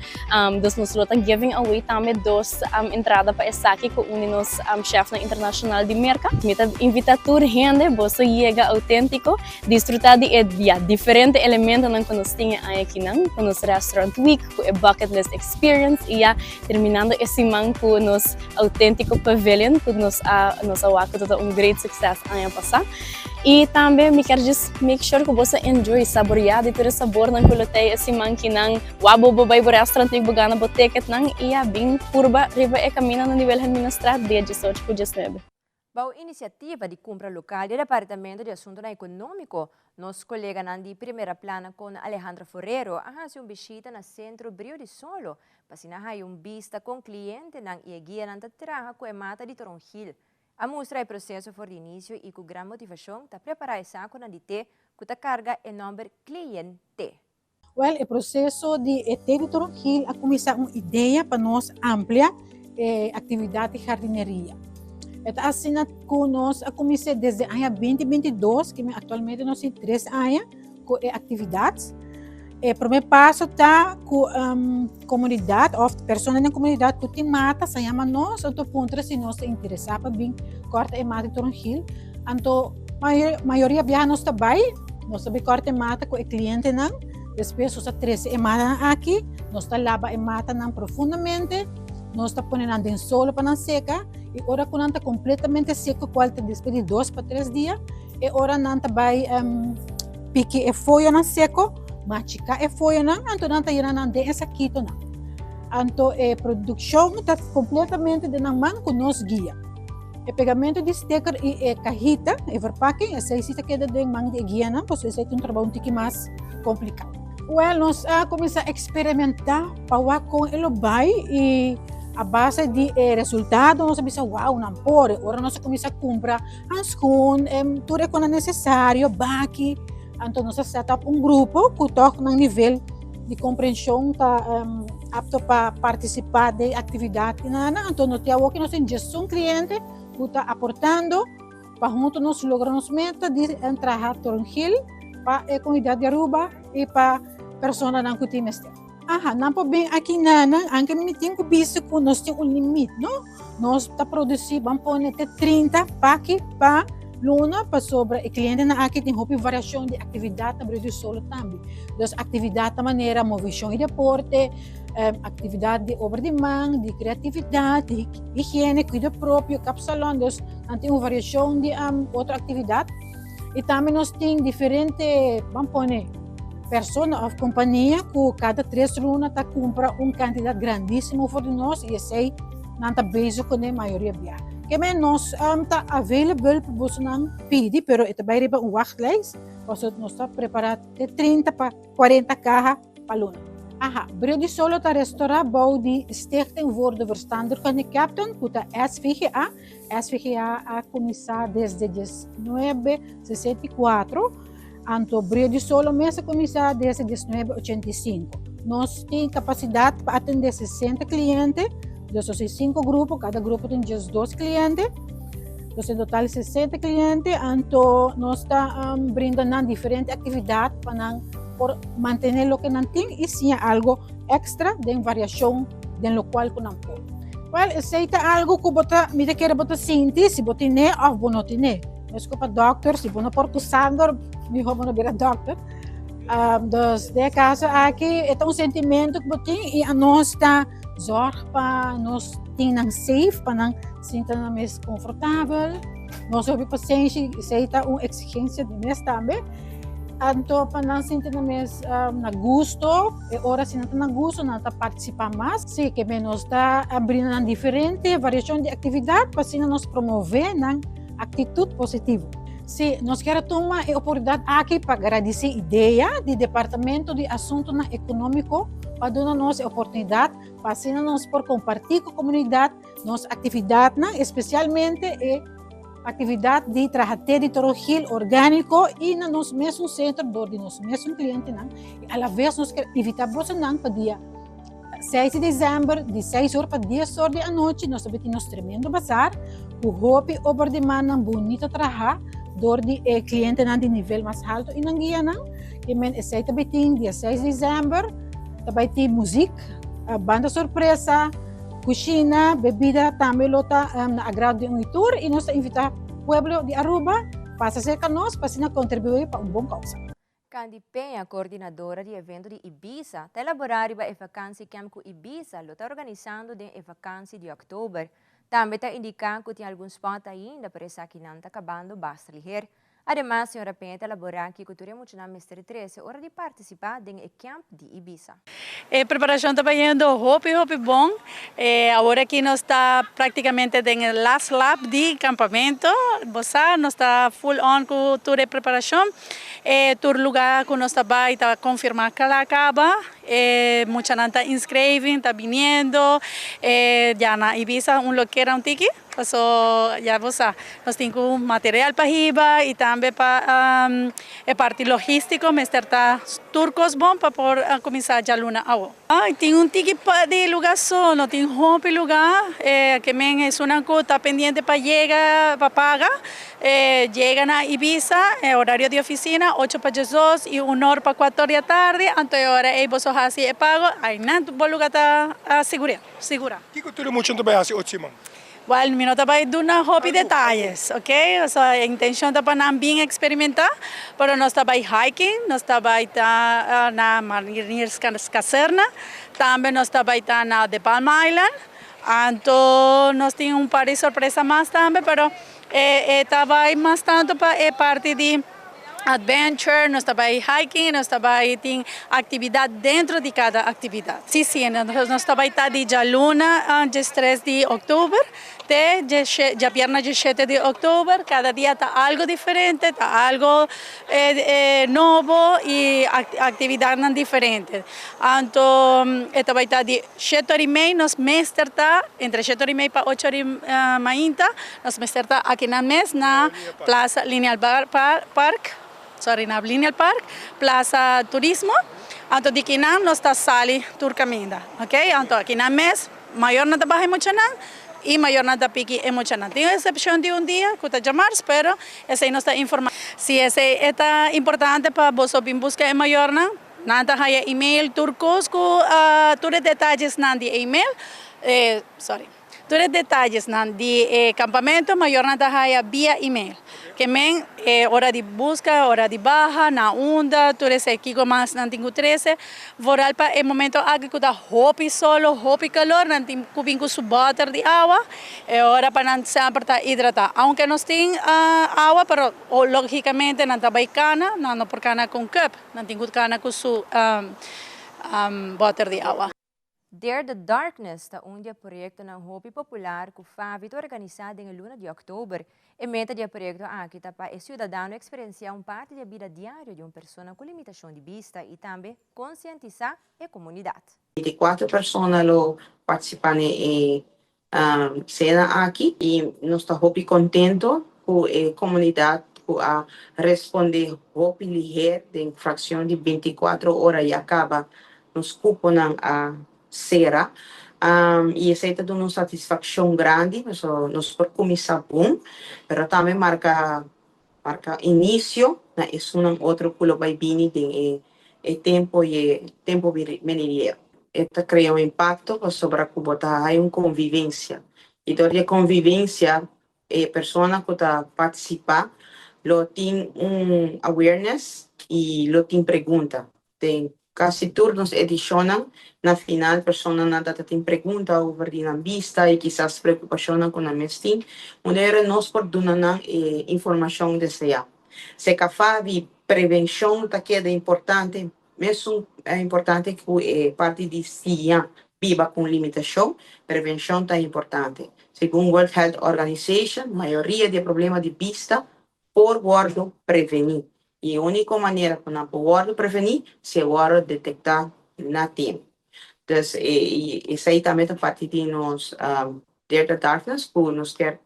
Dus nos lo ta giving away tambe dos entrada pa esaki cu un di nos chefnan internacional di Merca. Mi ta invita tur hende boso yega Autentico disfruta di e ya diferente elementonan cu nos tin e aña akinan cu nos Restaurant Week, cu e Bucket List Experience y ya terminando e siman cu nos Autentico Pavilion cu nos a nos a wak cu ta un great success aña pasa. Y tambe mi kier just make sure cu boso enjoy, saborea di tur e sabornan cu lo tey e siman kinan. Wak bo bo bay bo restaurant y bo gana bo ticketnan y ya bin purba riba e caminanan di Wilhelminastraat dia 18 cu 19. Bou inisiativa di kumpra lokal di e Departamento di Asuntonan Ekonómiko, nos koleganan di Primera Plana kon Alejandra Forrero a hasi un bishita na Sentro Brio di Solo pa asina haya un bista kon klientenan i e guianan ta traha ku e mata di toronjil. A mustra e proseso for di inisio i ku gran motivashon ta prepará e sakonan di te ku ta karga e nòmber Kliente. Wèl, e proseso di e te di toronjil a kuminsá un idea pa nos amplia e aktividat di jardineria. E ta asina ku nos a kumins'é desde aña 2022, ku aktualmente nos tin tres aña ku e aktividat. E promé paso ta ku um, komunidat òf persona den komunidat ku tin mata sa yama nos anto puntra si nos ta interesá pa bin kòrta e mata di toronjil. Anto mayoria biaha nos ta bai, nos ta bai kòrta e mata ku e klientenan, despues nos ta trese e matanan aki, nos ta laba e matanan profundamente, nos ta pone nan den solo pa nan seka i ora ku nan ta kompletamente seko kual ta despues di dos pa tres dia, E ora nan ta bai um, piki e follonan seco, machica e follonan, anto nan ta yena nan den e sakitonan. Anto e produccion ta completamente den nan man cu nos guia. E pegamento di sticker y e cajita, e verpakking, esei si ta keda den man di e guianan, pasobra esei ta un trabou un tiki mas complica. Well, nos a cuminsa experimenta pa wak con e lo bai y a base di e resultado nos a bisa, wow, nan por. Ora nos a cuminsa cumpra Hanskun, tur e konan nesesario, baki. Anto nos a set up un grupo ku tòg nan nivel di komprenshon ta apto pa partisipá den aktividat nan. Anto no tin awor ku nos tin djesun kliente ku ta aportando pa huntu nos logra nos meta di traha Tornhil pa e komunidat di Aruba i pa personanan ku tin mester. Aha, nan por bin aki nanan, anke mi tin ku bisa ku nos tin un limit, no? Nos ta produsí, ban pone te 30 paki pa luna, pasobra e klientenan aki tin hopi variashon di aktividat na Brio di Solo tambe. Dus aktividat ta manera movishon i deporte, aktividat di obra di man, di kreatividat, di higiene, kuido propio, kapsalon, dus nan tin un variashon di otro aktividat. I tambe nos tin diferente, ban pone, persona of kompania ku kada tres luna ta kumpra un kantidat grandísimo for di nos i esei nan ta bezig kuné mayoria bia. Ke men nos um, ta available pa bosonan pidi, pero e ta bai riba un wachtlijst, pasobra nos ta prepará te 30 pa 40 kaha pa luna. Aha, Bril di Solo ta restorá bou di Stichting voor de Verstandig Gehandicapten, ku ta SVGA. SVGA a kuminsá desde 1964, anto Brio di Solo mes a kuminsá desde 1985. Nos tin kapasidat pa atendé 60 kliente, dus nos tin sinku grupo, kada grupo tin 12 kliente. Dus en total 60 kliente, anto nos ta um, brinda nan diferente aktividat pa nan por mantené loke nan tin i siña algo extra den variashon den lokual ku nan por. Wel, esei ta algo ku bo ta, mi ta kere bo ta sinti si bo tine òf bo no tine. Meskos pa dòkter, si bo no por ku sanger, mihó bo no bira dòkter. Um, dus den e kaso aki e ta un sentimentu ku bo tin i anos ta zorg pa nos tin nan safe, pa nan sinta nan mes konfortabel. Nos hopi pasenshi, esei ta un eksigensia di mes tambe. Anto pa nan sinti nan mes na gusto, e ora si nan ta na gusto nan ta partisipá mas. Sí, ke men nos ta brinda nan diferente variashon di aktividat pa asina nos promové nan aktitut positivo. Sí, nos kier a tuma e oportunidat aki pa gradisí idea di Departamento di Asuntunan Ekonómiko pa duna nos e oportunidat pa asina nos por kompartí ku komunidat nos aktividatnan, espesialmente e Actividad di traha te di torogil organico y na nos mesun centro door di nos mesun clientenan y a la vez nos kier invita bosonan pa dia 6 di december di 6 or pa 10 or di anochi nos ta tin nos tremendo bazaar cu hopi obra di mannan bunita traha door di e clientenan di nivel mas halto y nan guianan y men esey ta bay tin dia 6 di december ta bay tin muziek banda sorpresa. Cushina, bebida tambe lo ta na agrado di un y tur y nos ta invita pueblo di Aruba pasa cerca nos pa asina contribui pa un bon causa. Candy Peña, coordinadora di evento di Ibiza, ta elabora riba e vakantiecamp cu Ibiza lo ta organisando den e vakantie di oktober. Tambe ta indica cu tin algun spot ainda pero esakinan ta cabando basta liher. Ademas, señora Peña ta laborá kiko tur e muchanan mester trese ora di partisipá den e camp di Ibiza. E preparashon ta bayendo hopi hopi bon. Awor aki nos ta praktikamente den e last lap di kampamento. Bo sa, nos ta full on ku tur e preparashon. E tur lugá ku nos ta bai ta konfirmá kla kaba. E muchanan ta inscriving, ta biniendo, e ya na Ibiza un lokera un tiki, paso ya bo sa, nos tin ku material pa hiba y tambe pa e parti logistico mester ta tur cos bon pa por cuminsa djaluna awo. Tin un tiki di luga so, no tin hopi luga, e ke men esunnan ku ta pendiente pa yega pa paga, E yega na Ibiza e horario di oficina ocho pa diesdos y un or pa cuator di atardi, anto e ora ey boso haci e pago, aynan bo luga ta sigura. Kico tur e muchanan ta bay haci ocho siman? Well, mi no ta bay duna hopi detayes, ok? Pasobra e intencion ta pa nan bin experimenta, pero nos ta bay hiking, nos ta bay ta na Marinierskazerne, tambe nos ta bay ta na De Palm Island, Anto nos tin un par di sorpresa mas tambe, pero e ta bai mas tanto pa e parti di adventure, nos ta bai hiking, nos ta bai tin actividad dentro di cada actividad. Si, si, nos ta bai ta di djaluna diestres di october te djabierna diesshete di october, cada dia ta algo diferente, ta algo nobo y actividadnan diferente. Anto e ta bai ta di shete ora y mei nos mester ta, entre shete ora y mei pa ocho ora y mainta, nos mester ta aki nan mes na Plaza Lineal Park, sorry, na Lineal Park, Plaza Turismo. Anto di kinan nos ta sali tur caminda, ok. Anto aki nan mes mayornan ta baha e muchanan y mayornan ta piki e muchanan. Tin un excepcion di un dia cu ta djamars, pero esey nos ta informa. Si esey e ta importante pa boso bin busca e mayornan. Nan ta haya email tur kos ku tur e detayesnan di e email, sorry, tur e detayesnan di e kampamento mayornan ta haya via email. Ke men e ora di buska, ora di baha, na unda, tur esei kiko mas nan tin ku trese. Vooral pa e momento aki ku ta hopi solo, hopi kalor, nan tin ku bin ku su bòter di awa, e ora pa nan semper ta hidratá. Aunke nos tin awa, pero logikamente nan ta bai kana, nan no por kana ku un cup. Nan tin ku kana ku su bòter di awa. Dare the Darkness ta un di e proyektonan hopi popular ku FAVI ta organisá den e luna di òktober. E meta di e proyekto aki ta pa e siudadano eksperensiá un parti di e bida diario di un persona ku limitashon di bista i tambe konsientisá e komunidat. 24 persona lo participa na e cena aki y nos ta hopi contento cu e comunidad cu a responde hopi liher den fraccion di 24 ora ya caba nos cuponan a cera y esey ta duna un satisfaccion grandi pasobra nos por cuminsa bon pero tambe marca Marca inicio na esunnan otro cu lo bay bini den e e tempo y e tempo venidero. E ta crea un impacto pasobra cu bo ta hay un convivencia y dor di e convivencia e persona cu ta participa lo tin un awareness y lo tin pregunta. Den kasi tur nos edishonnan, na final personanan ta ta tin pregunta over di nan bista i kisas preokupashonnan ku nan mes tin, manera nos por duna nan e informashon deseá. Sekafa di prevenshon ta keda importante, mesun importante ku e parti di siña biba ku un limitashon, prevenshon ta importante. Segun World Health Organization, mayoria di e problema di bista por wòrdu prevení. I e úniko manera ku nan por wòrdu prevení si e wòrdu detektá na tempu. Dus esei tambe ta parti di nos Dare the Darkness ku nos kier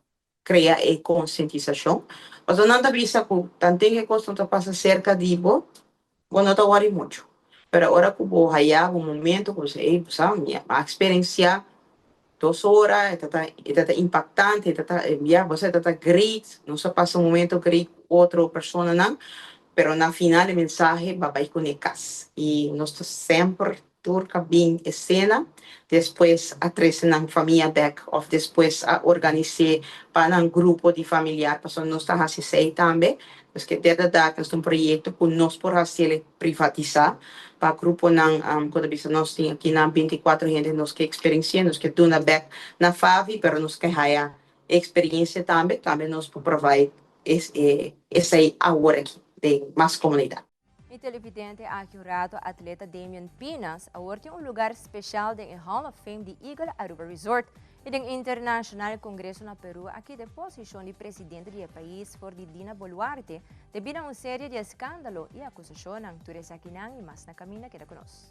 krea e konsientisashon. Pasobra nan ta bisa ku tanten e kos no ta pasa serka di bo, bo no ta wòri muchu. Pero ora ku bo haya bo momento ku bo bisa, ey, bo sa, mi a eksperensiá Dos ora, e ta ta e ta ta impactante, e ta ta ya bo sa e ta ta great, nos a pasa un momento great cu otro personanan, pero na final e mensahe ba bay cune cas y nos ta semper tur ca bin e cena, despues a trece nan famia bek of despues a organise pa nan grupo di familiar pasobra nos ta haci esey tambe, nos ke derdadad nos ta un proyecto cu nos por haciele. Privatisá pa gruponan ku ta bisa nos tin akinan 24 hende nos ke eksperensiá, nos ke duna bèk na FAVI pero nos ke haya e eksperensia tambe, tambe nos por provide esei awor aki den mas komunidat. Mi televidente aki un rato atleta Damian Pinas awor tin un lugar special den e Hall of Fame di Eagle Aruba Resort y den Internacional Congreso na Peru a kita e posicion di presidente di e pais for di Dina Boluarte Debí na un serie di eskandalo i akusashonnan, tur esakinan i mas na kaminda keda ku nos.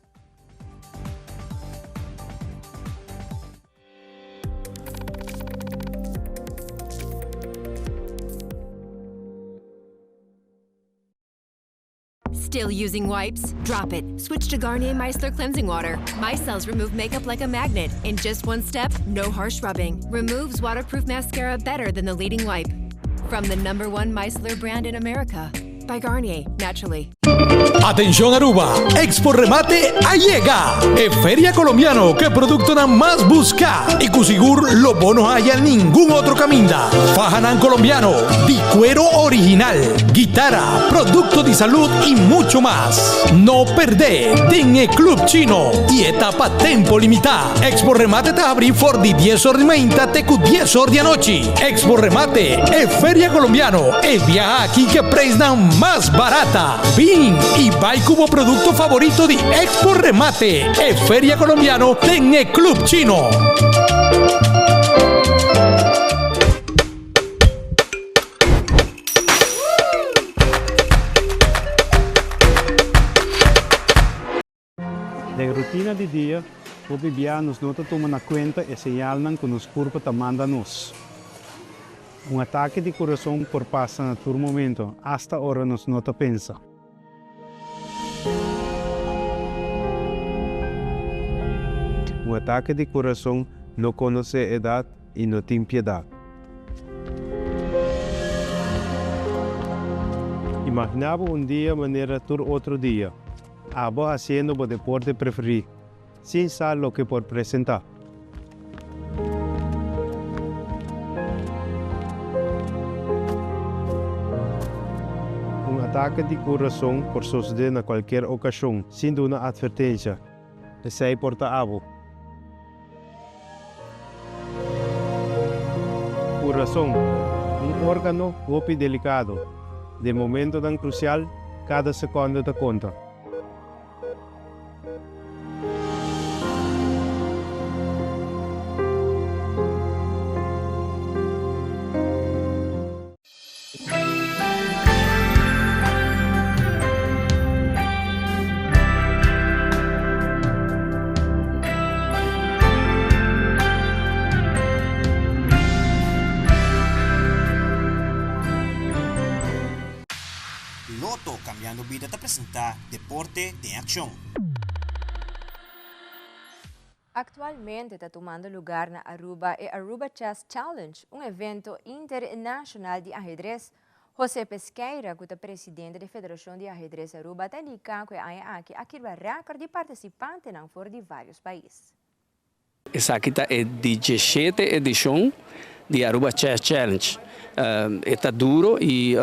Still using wipes? Drop it. Switch to Garnier Micellar Cleansing Water. Micelles remove makeup like a magnet. In just one step, no harsh rubbing. Removes waterproof mascara better than the leading wipe. From the number one micellar brand in America. By Garnier, naturally. Atencion Aruba! Expo Remate a yega! E feria colombiano cu e productonan mas busca y cu sigur lo bo no haya ningun otro caminda. Fahanan colombiano, di cuero original, guitara, producto di salud y mucho mas. No perde den e Club Chino y e ta pa tempo limita. Expo Remate ta habri for di dies or di mainta te cu dies or di anochi. Expo Remate, e feria colombiano, e biaha aki cu e prijsnan mas barata. Bin y bai cu bo producto favorito di Expo Remate, e feria colombiano den e Club Chino. Den rutina di dia, hopi bia nos no ta tuma na kuenta e señalnan ku nos kurpa ta manda nos. Un atake di kurason por pasa na tur momento, asta ora nos no ta pensa. Un atake di kurason no konosé edat i no tin piedat. Imaginá bo un dia manera tur otro dia. Abo hasiendo bo deporte preferí, sin sa loke por presentá. Un atake di kurason por sosodé na kualkier okashon, sin duna atvertensha. Esei por ta abo. Kurason, un órgano hopi delikado. Den momentonan krusial, kada sekònde ta konta. Lotto Cambiando Bida ta presenta Deporte den Accion. Actualmente ta tumando lugar na Aruba e Aruba Chess Challenge, un evento internacional di ahedrez. Jose Pesqueira, cu ta presidente di Federacion di Ahedrez Aruba, ta indica cu e aña aki a kirba record di participantenan for di varios pais. Esaki ta e diecisiete edicion di Aruba Chess Challenge. E ta duro y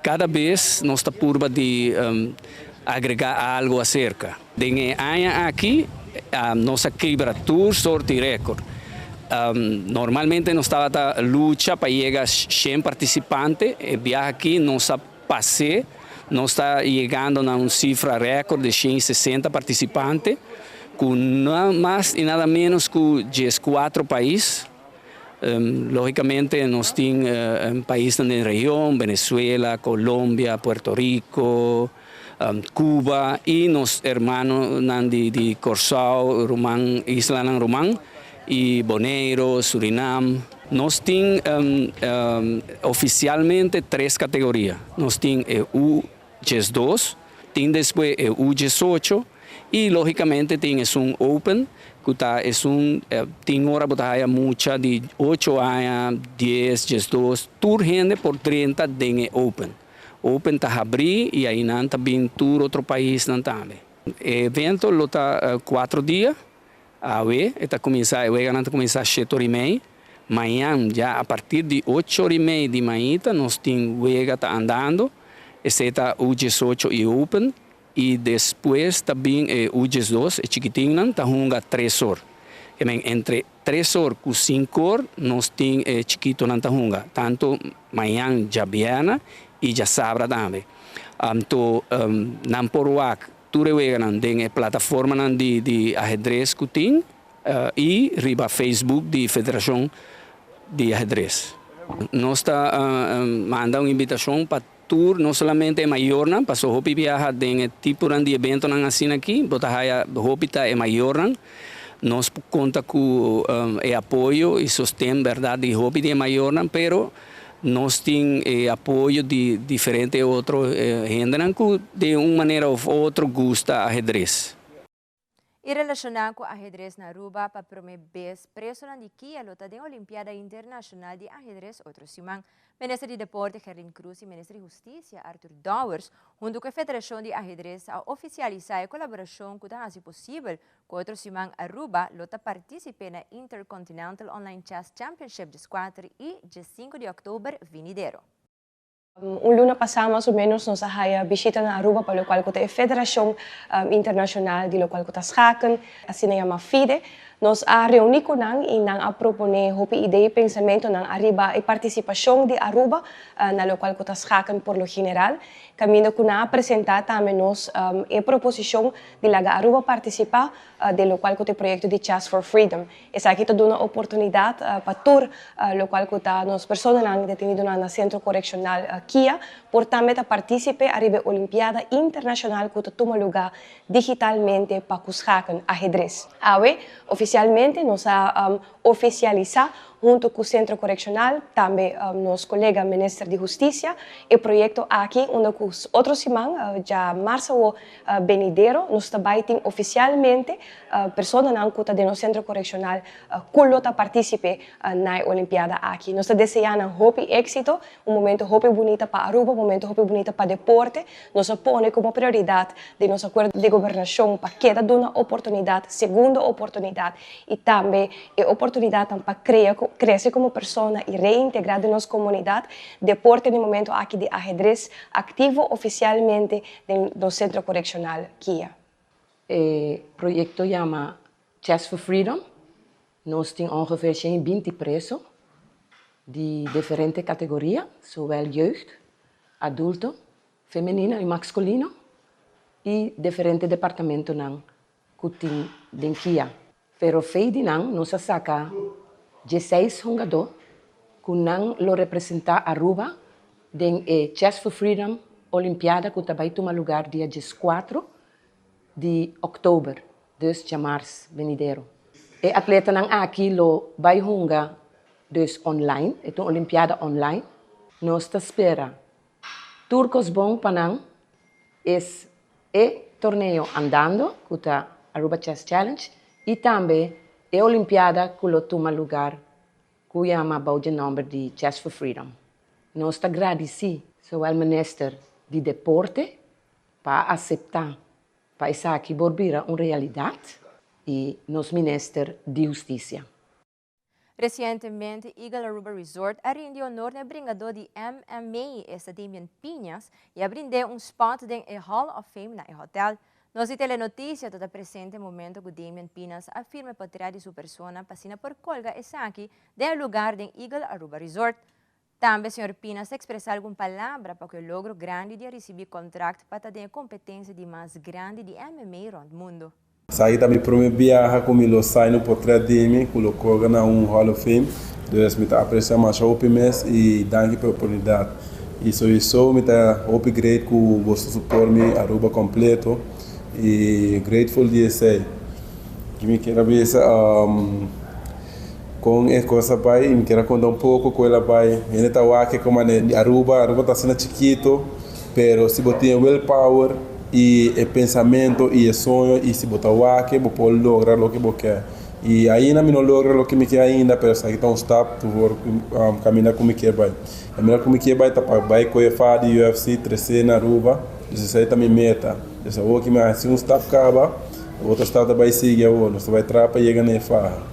cada bes nos ta purba di agrega algo acerca. Den e aña aki nos a kibra tur soort di record. Normalmente nos tabata lucha pa yega shen participante, e biaha aki nos a pas'é, nos ta yegando na un cifra record di shen y sesenta participante, cu nada mas y nada menos cu diescuatro pais. Logicamente nos tin paisnan den region, Venezuela, Colombia, Puerto Rico, Cuba y nos hermanonan di Corsou, ruman, islanan ruman y Boneiro, Surinam. Nos tin oficialmente tres categoria. Nos tin e U diesdos, tin despues e U diesocho y logicamente tin esun Open cu ta esun tin ora bo ta haya mucha di ocho aña, dies, diesdos, tur hende por drenta den e Open. Open ta habrí y ainan ta bin tur otro paisnan tambe. E evento lo ta cuatro dia, awe e ta cuminsa, e weganan ta cuminsa shete ora y mei, mañan ya a partir di ocho ora y mei di mainta nos tin wega ta andando, esey ta U diesocho y Open y despues ta bin e U diesdos, e chikitinnan ta hunga tres or. Kemen entre Tres or ku sinku or nos tin e chikitonan ta hunga, tantu mañan djabièrnè i djasabra tambe. Anto nan por wak tur e weganan den e plataformanan di di ahedres ku tin i riba Facebook di Federashon di Ahedres. Nos ta manda un invitashon pa tur, no solamente e mayornan, paso hopi biaha den e tiponan di eventonan asina aki, bo ta haya hopi ta e mayornan. Nos por konta ku e apoyo i sosten bèrdat di hopi di e mayornan, pero Nos tin e apoyo di diferente otro hendenan ku den un manera of otro gusta ahedres. I relashoná ku ahedres na Aruba, pa promé bes presonan di kia lo ta den Olimpiada Internashonal di Ahedres otro siman. Minister di Deporte Gerlin Croes i Minister di Hustisia Arthur Dowers huntu ku e Federashon di Ahedres a ofisialisá e kolaborashon ku ta hasi posibel ku otro siman Aruba lo ta partisipé na Intercontinental Online Chess Championship djeskuater i djesinku di òktober vinidero. Un luna pasá mas o ménos nos a haya bishita na Aruba pa lokual ku ta e federashon internashonal di lokual ku ta schaken, asina yama FIDE. Nos a reuní ku nan i nan a proponé hopi idea i pensamentonan ariba e partisipashon di Aruba na lokual ku ta schaken por lo general. Kaminda ku nan a presentá tambe nos e proposishon di laga Aruba partisipá den lokual ku ta e proyekto di Chess for Freedom. Esaki ta duna oportunidat pa tur lokual ku ta nos personanan detenidonan na Sentro Korekshonal Kia por tambe ta partísipe ariba e Olimpiada Internashonal ku ta tuma lugá digitalmente pa ku schaken, ahedres. Awe, ofisialmente nos a ofisialisá huntu ku Sentro Korekshonal, tambe nos kolega Minister di Hustisia, e proyekto aki unda ku otro siman, dja mars awo, Benidero, nos ta bai tin ofisialmente personanan ku ta den nos sentro korekshonal ku lo ta partísipe na e olimpiada aki. Nos ta deseá nan hopi éksito, un momento hopi bunita pa Aruba, un momento hopi bunita pa deporte. Nos a pone komo prioridat den nos akuerdo di gobernashon pa keda duna oportunidat, segundo oportunidat i tambe e oportunidatnan pa krea, krese komo persona i reintegrá den nos komunidat. Deporte den e momento aki di ahedres aktivo ofisialmente Den nos Centro Correccional Kia. E proyecto yama Chess for Freedom. Nos tin ongeveer 120 preso di diferente categoria, zowel jeugd, adulto, femenino y masculino y diferente departamentonan cu tin den Kia. Pero fei di nan nos a saca dieseis hungadó cu nan lo representa Aruba den e Chess for Freedom Olimpiada cu ta bay tuma lugar dia diescuatro di october, dus djamars benidero. E atletanan aki lo bay hunga dus online, e ta un olimpiada online. Nos ta spera tur cos bon pa nan es e torneo andando cu ta Aruba Chess Challenge y tambe e Olimpiada cu lo tuma lugar cu yama bou dje nomber di Chess for Freedom. Nos ta gradici zowel Minister di Deporte pa a acepta pa esaki por bira un realidad y nos Minister di Husticia. Resientemente Eagle Aruba Resort a rindi honor na e bringadó di MMA, esta Damian Piñas, i a brind'é un spot den e Hall of Fame na e hotel. Nos di Telenoticia ta ta presente momento cu Damian Pinas a firma e potret di su persona pa asina por colga esaki den e lugar den Eagle Aruba Resort. Tambe señor Pinas a expresa algun palabra pa cu e logro grandi di a ricibi contract pa ta den e competencia di mas grandi di MMA rond mundo. Esaki ta mi prome biaha cu mi lo sign un potret di mi cu lo colga na un Hall of Fame, dus mi ta aprecia masha hopi mes y danki pa e oportunidad. Y sowiso mi ta hopi great cu boso support mi Aruba completo y grateful di esey. Mi kier a bisa. Con e cos a bay, mi kier a conta un poco cu el a bay. Hende ta wak e como di Aruba, Aruba ta asina chikito, pero si bo tin e will power y e pensamento y e soño y si bo ta wak bo por logra loke bo kier. Y ainda mi no logra loke mi kier ainda, pero esaki ta un stap toward caminda cu mi kier bay. Caminda cu mi kier bay ta pa bay coge fa di UFC trece na Aruba, dus esey ta mi meta. Dus awor ki mi a haci un stap caba, e otro stap ta bay sigui awor, nos ta bay traha pa yega na e faha.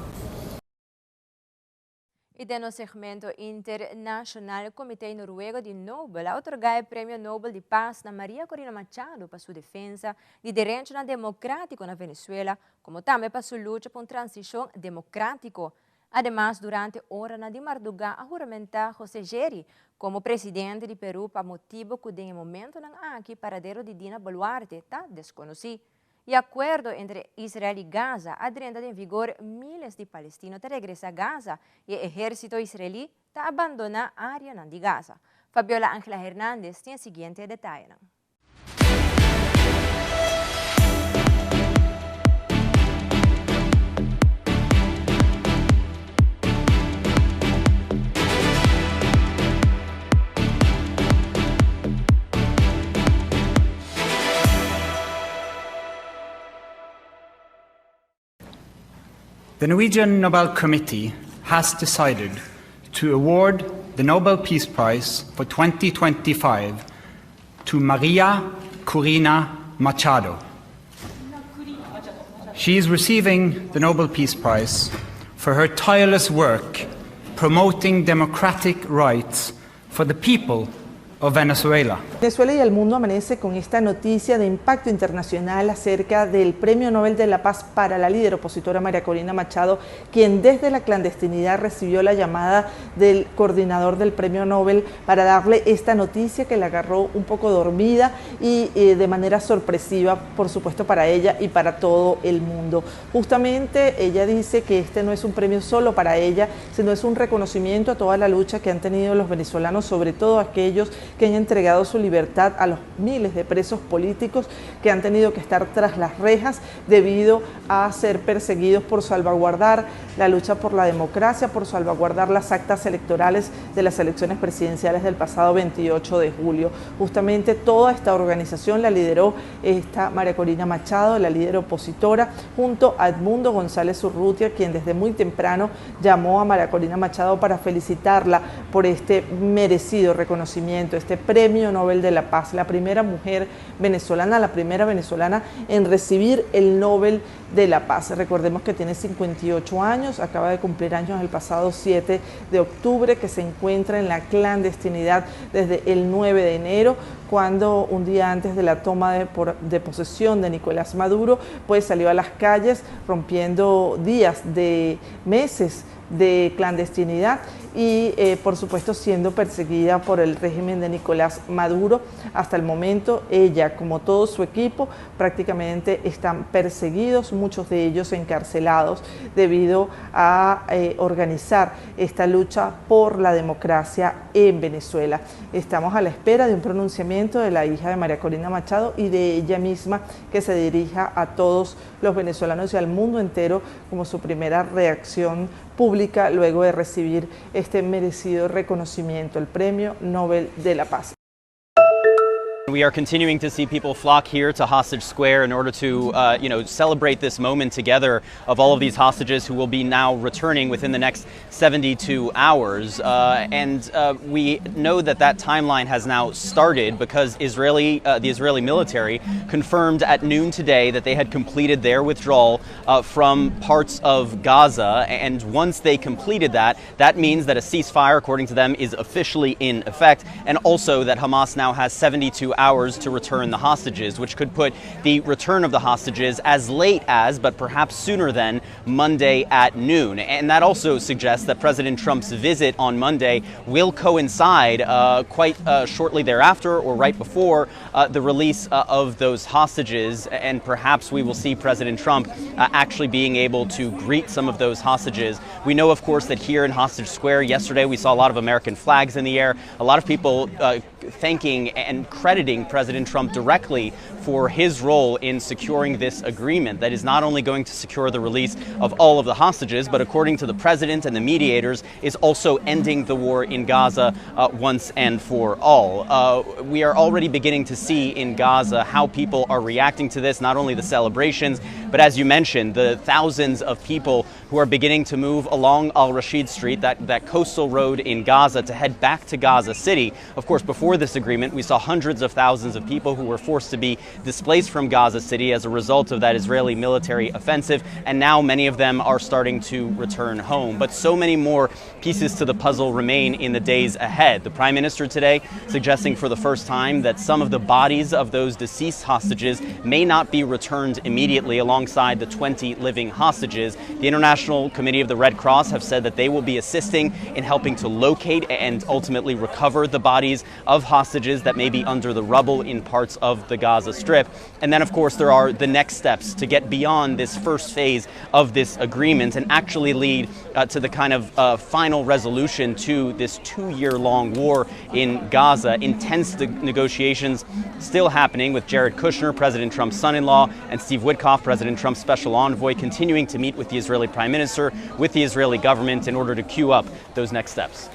I den nos segmento internashonal, Komité Noruego di Nobel a otorgá e Premio Nobel di Pas na Maria Corina Machado pa su defensa di derechonan demokrátiko na Venezuela, komo tambe pa su lucha pa un transishon demokrátiko. Ademas, durante oranan di mardugá a huramentá José Jeri komo presidente di Perú pa motibu ku den e momentonan aki paradero di Dina Boluarte ta deskonosí. E akuerdo entre Israel i Gaza a drenta den vigor miles di palestino ta regresa Gaza i e ehérsito israelí ta abandoná áreanan di Gaza. Fabiola Angela Hernandez tin e siguiente detayenan. The Norwegian Nobel Committee has decided to award the Nobel Peace Prize for 2025 to Maria Corina Machado. She is receiving the Nobel Peace Prize for her tireless work promoting democratic rights for the people of Venezuela. Venezuela y el mundo amanece con esta noticia de impacto internacional acerca del Premio Nobel de la Paz para la líder opositora María Corina Machado, quien desde la clandestinidad recibió la llamada del coordinador del Premio Nobel para darle esta noticia que la agarró un poco dormida y eh, de manera sorpresiva, por supuesto, para ella y para todo el mundo. Justamente ella dice que este no es un premio solo para ella, sino es un reconocimiento a toda la lucha que han tenido los venezolanos, sobre todo aquellos que han entregado su libertad a los miles de presos políticos que han tenido que estar tras las rejas debido a ser perseguidos por salvaguardar la lucha por la democracia, por salvaguardar las actas electorales de las elecciones presidenciales del pasado 28 de julio. Justamente toda esta organización la lideró esta María Corina Machado, la líder opositora, junto a Edmundo González Urrutia, quien desde muy temprano llamó a María Corina Machado para felicitarla por este merecido reconocimiento, este Premio Nobel de la Paz, la primera mujer venezolana, la primera venezolana en recibir el Nobel de la Paz. Recordemos que tiene 58 años, acaba de cumplir años el pasado 7 de octubre, que se encuentra en la clandestinidad desde el 9 de enero, cuando un día antes de la toma de, de posesión de Nicolás Maduro, pues salió a las calles rompiendo días de meses de clandestinidad y eh, por supuesto siendo perseguida por el régimen de Nicolás Maduro. Hasta el momento ella, como todo su equipo, prácticamente están perseguidos, muchos de ellos encarcelados debido a eh, organizar esta lucha por la democracia en Venezuela. Estamos a la espera de un pronunciamiento de la hija de María Corina Machado y de ella misma que se dirija a todos los venezolanos y al mundo entero como su primera reacción pública luego de recibir este merecido reconocimiento, el Premio Nobel de la Paz. We are continuing to see people flock here to Hostage Square in order to, uh, you know, celebrate this moment together of all of these hostages who will be now returning within the next 72 hours. Uh, and uh, we know that that timeline has now started because Israeli, uh, the Israeli military confirmed at noon today that they had completed their withdrawal uh, from parts of Gaza. And once they completed that, that means that a ceasefire, according to them, is officially in effect, and also that Hamas now has 72 hours to return the hostages, which could put the return of the hostages as late as, but perhaps sooner than, Monday at noon. And that also suggests that President Trump's visit on Monday will coincide uh, quite uh, shortly thereafter or right before uh, the release uh, of those hostages. And perhaps we will see President Trump uh, actually being able to greet some of those hostages. We know, of course, that here in Hostage Square yesterday we saw a lot of American flags in the air, a lot of people uh, thanking and crediting President Trump directly for his role in securing this agreement that is not only going to secure the release of all of the hostages, but according to the president and the mediators, is also ending the war in Gaza uh, once and for all. Uh, we are already beginning to see in Gaza how people are reacting to this, not only the celebrations, but as you mentioned, the thousands of people who are beginning to move along Al Rashid Street, that, that coastal road in Gaza, to head back to Gaza City. Of course, before this agreement, we saw hundreds of thousands of people who were forced to be displaced from Gaza City as a result of that Israeli military offensive, and now many of them are starting to return home. But so many more pieces to the puzzle remain in the days ahead. The Prime Minister today suggesting for the first time that some of the bodies of those deceased hostages may not be returned immediately alongside the 20 living hostages. The International Committee of the Red Cross have said that they will be assisting in helping to locate and ultimately recover the bodies of hostages that may be under the rubble in parts of the Gaza Strip. And then, of course, there are the next steps to get beyond this first phase of this agreement and actually lead uh, to the kind of uh, final resolution to this two year long war in Gaza. Intense negotiations still happening with Jared Kushner, President Trump's son in law, and Steve Witkoff, President Trump's special envoy, continuing to meet with the Israeli Prime Minister, with the Israeli government in order to queue up those next steps.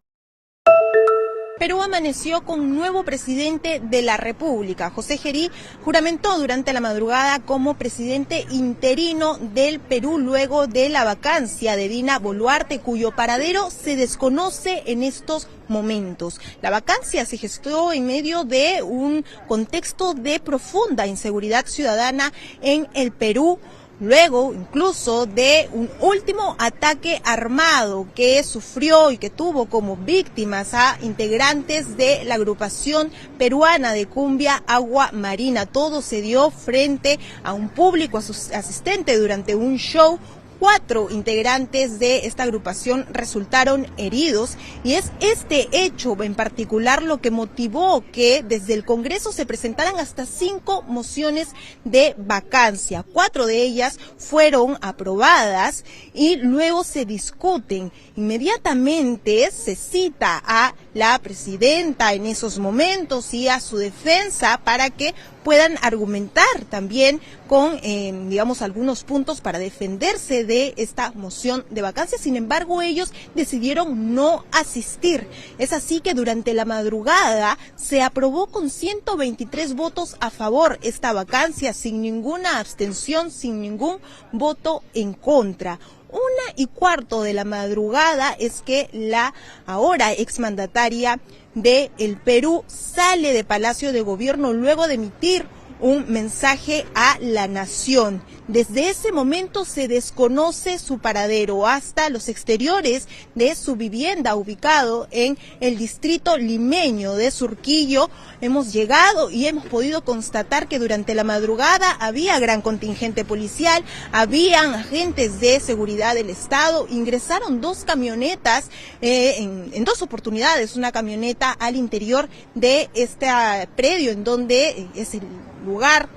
Perú amaneció con nuevo presidente de la República. José Jerí juramentó durante la madrugada como presidente interino del Perú luego de la vacancia de Dina Boluarte, cuyo paradero se desconoce en estos momentos. La vacancia se gestó en medio de un contexto de profunda inseguridad ciudadana en el Perú luego incluso de un último ataque armado que sufrió y que tuvo como víctimas a integrantes de la agrupación peruana de cumbia Agua Marina. Todo se dio frente a un público asistente durante un show Cuatro integrantes de esta agrupación resultaron heridos y es este hecho en particular lo que motivó que desde el Congreso se presentaran hasta cinco mociones de vacancia. Cuatro de ellas fueron aprobadas y luego se discuten. Inmediatamente se cita a la presidenta en esos momentos y a su defensa para que puedan argumentar también con, eh, digamos, algunos puntos para defenderse de esta moción de vacancia. Sin embargo, ellos decidieron no asistir. Es así que durante la madrugada se aprobó con 123 votos a favor esta vacancia, sin ninguna abstención, sin ningún voto en contra. 1:15 de la madrugada es que la ahora exmandataria de el Perú sale de Palacio de Gobierno luego de emitir un mensaje a la nación. Desde ese momento se desconoce su paradero hasta los exteriores de su vivienda ubicado en el distrito limeño de Surquillo. Hemos llegado y hemos podido constatar que durante la madrugada había gran contingente policial, habían agentes de seguridad del Estado, ingresaron dos camionetas eh, en, en dos oportunidades, una camioneta al interior de este predio en donde es el lugar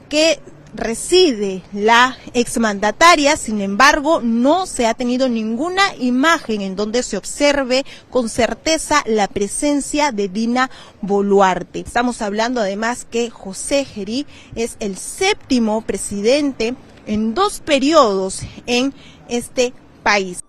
que reside la exmandataria, sin embargo, no se ha tenido ninguna imagen en donde se observe con certeza la presencia de Dina Boluarte. Estamos hablando además que José Jerí es el séptimo presidente en dos periodos en este país.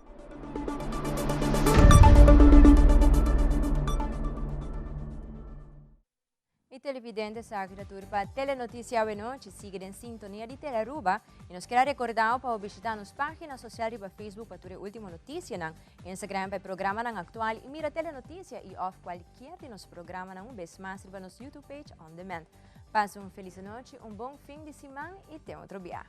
Y televidente esaki ta tur pa Telenoticia awenochi. Sigui den sintonia di Telearuba y nos keda recordao pa bo bishita nos pagina social riba Facebook pa tur e ultimo noticianan, Instagram pa e programanan actual y mira Telenoticia y of cualkier di nos programanan un bes mas riba nos YouTube page on demand. Pasa un feliz anochi, un bon fin di siman y te otro bia.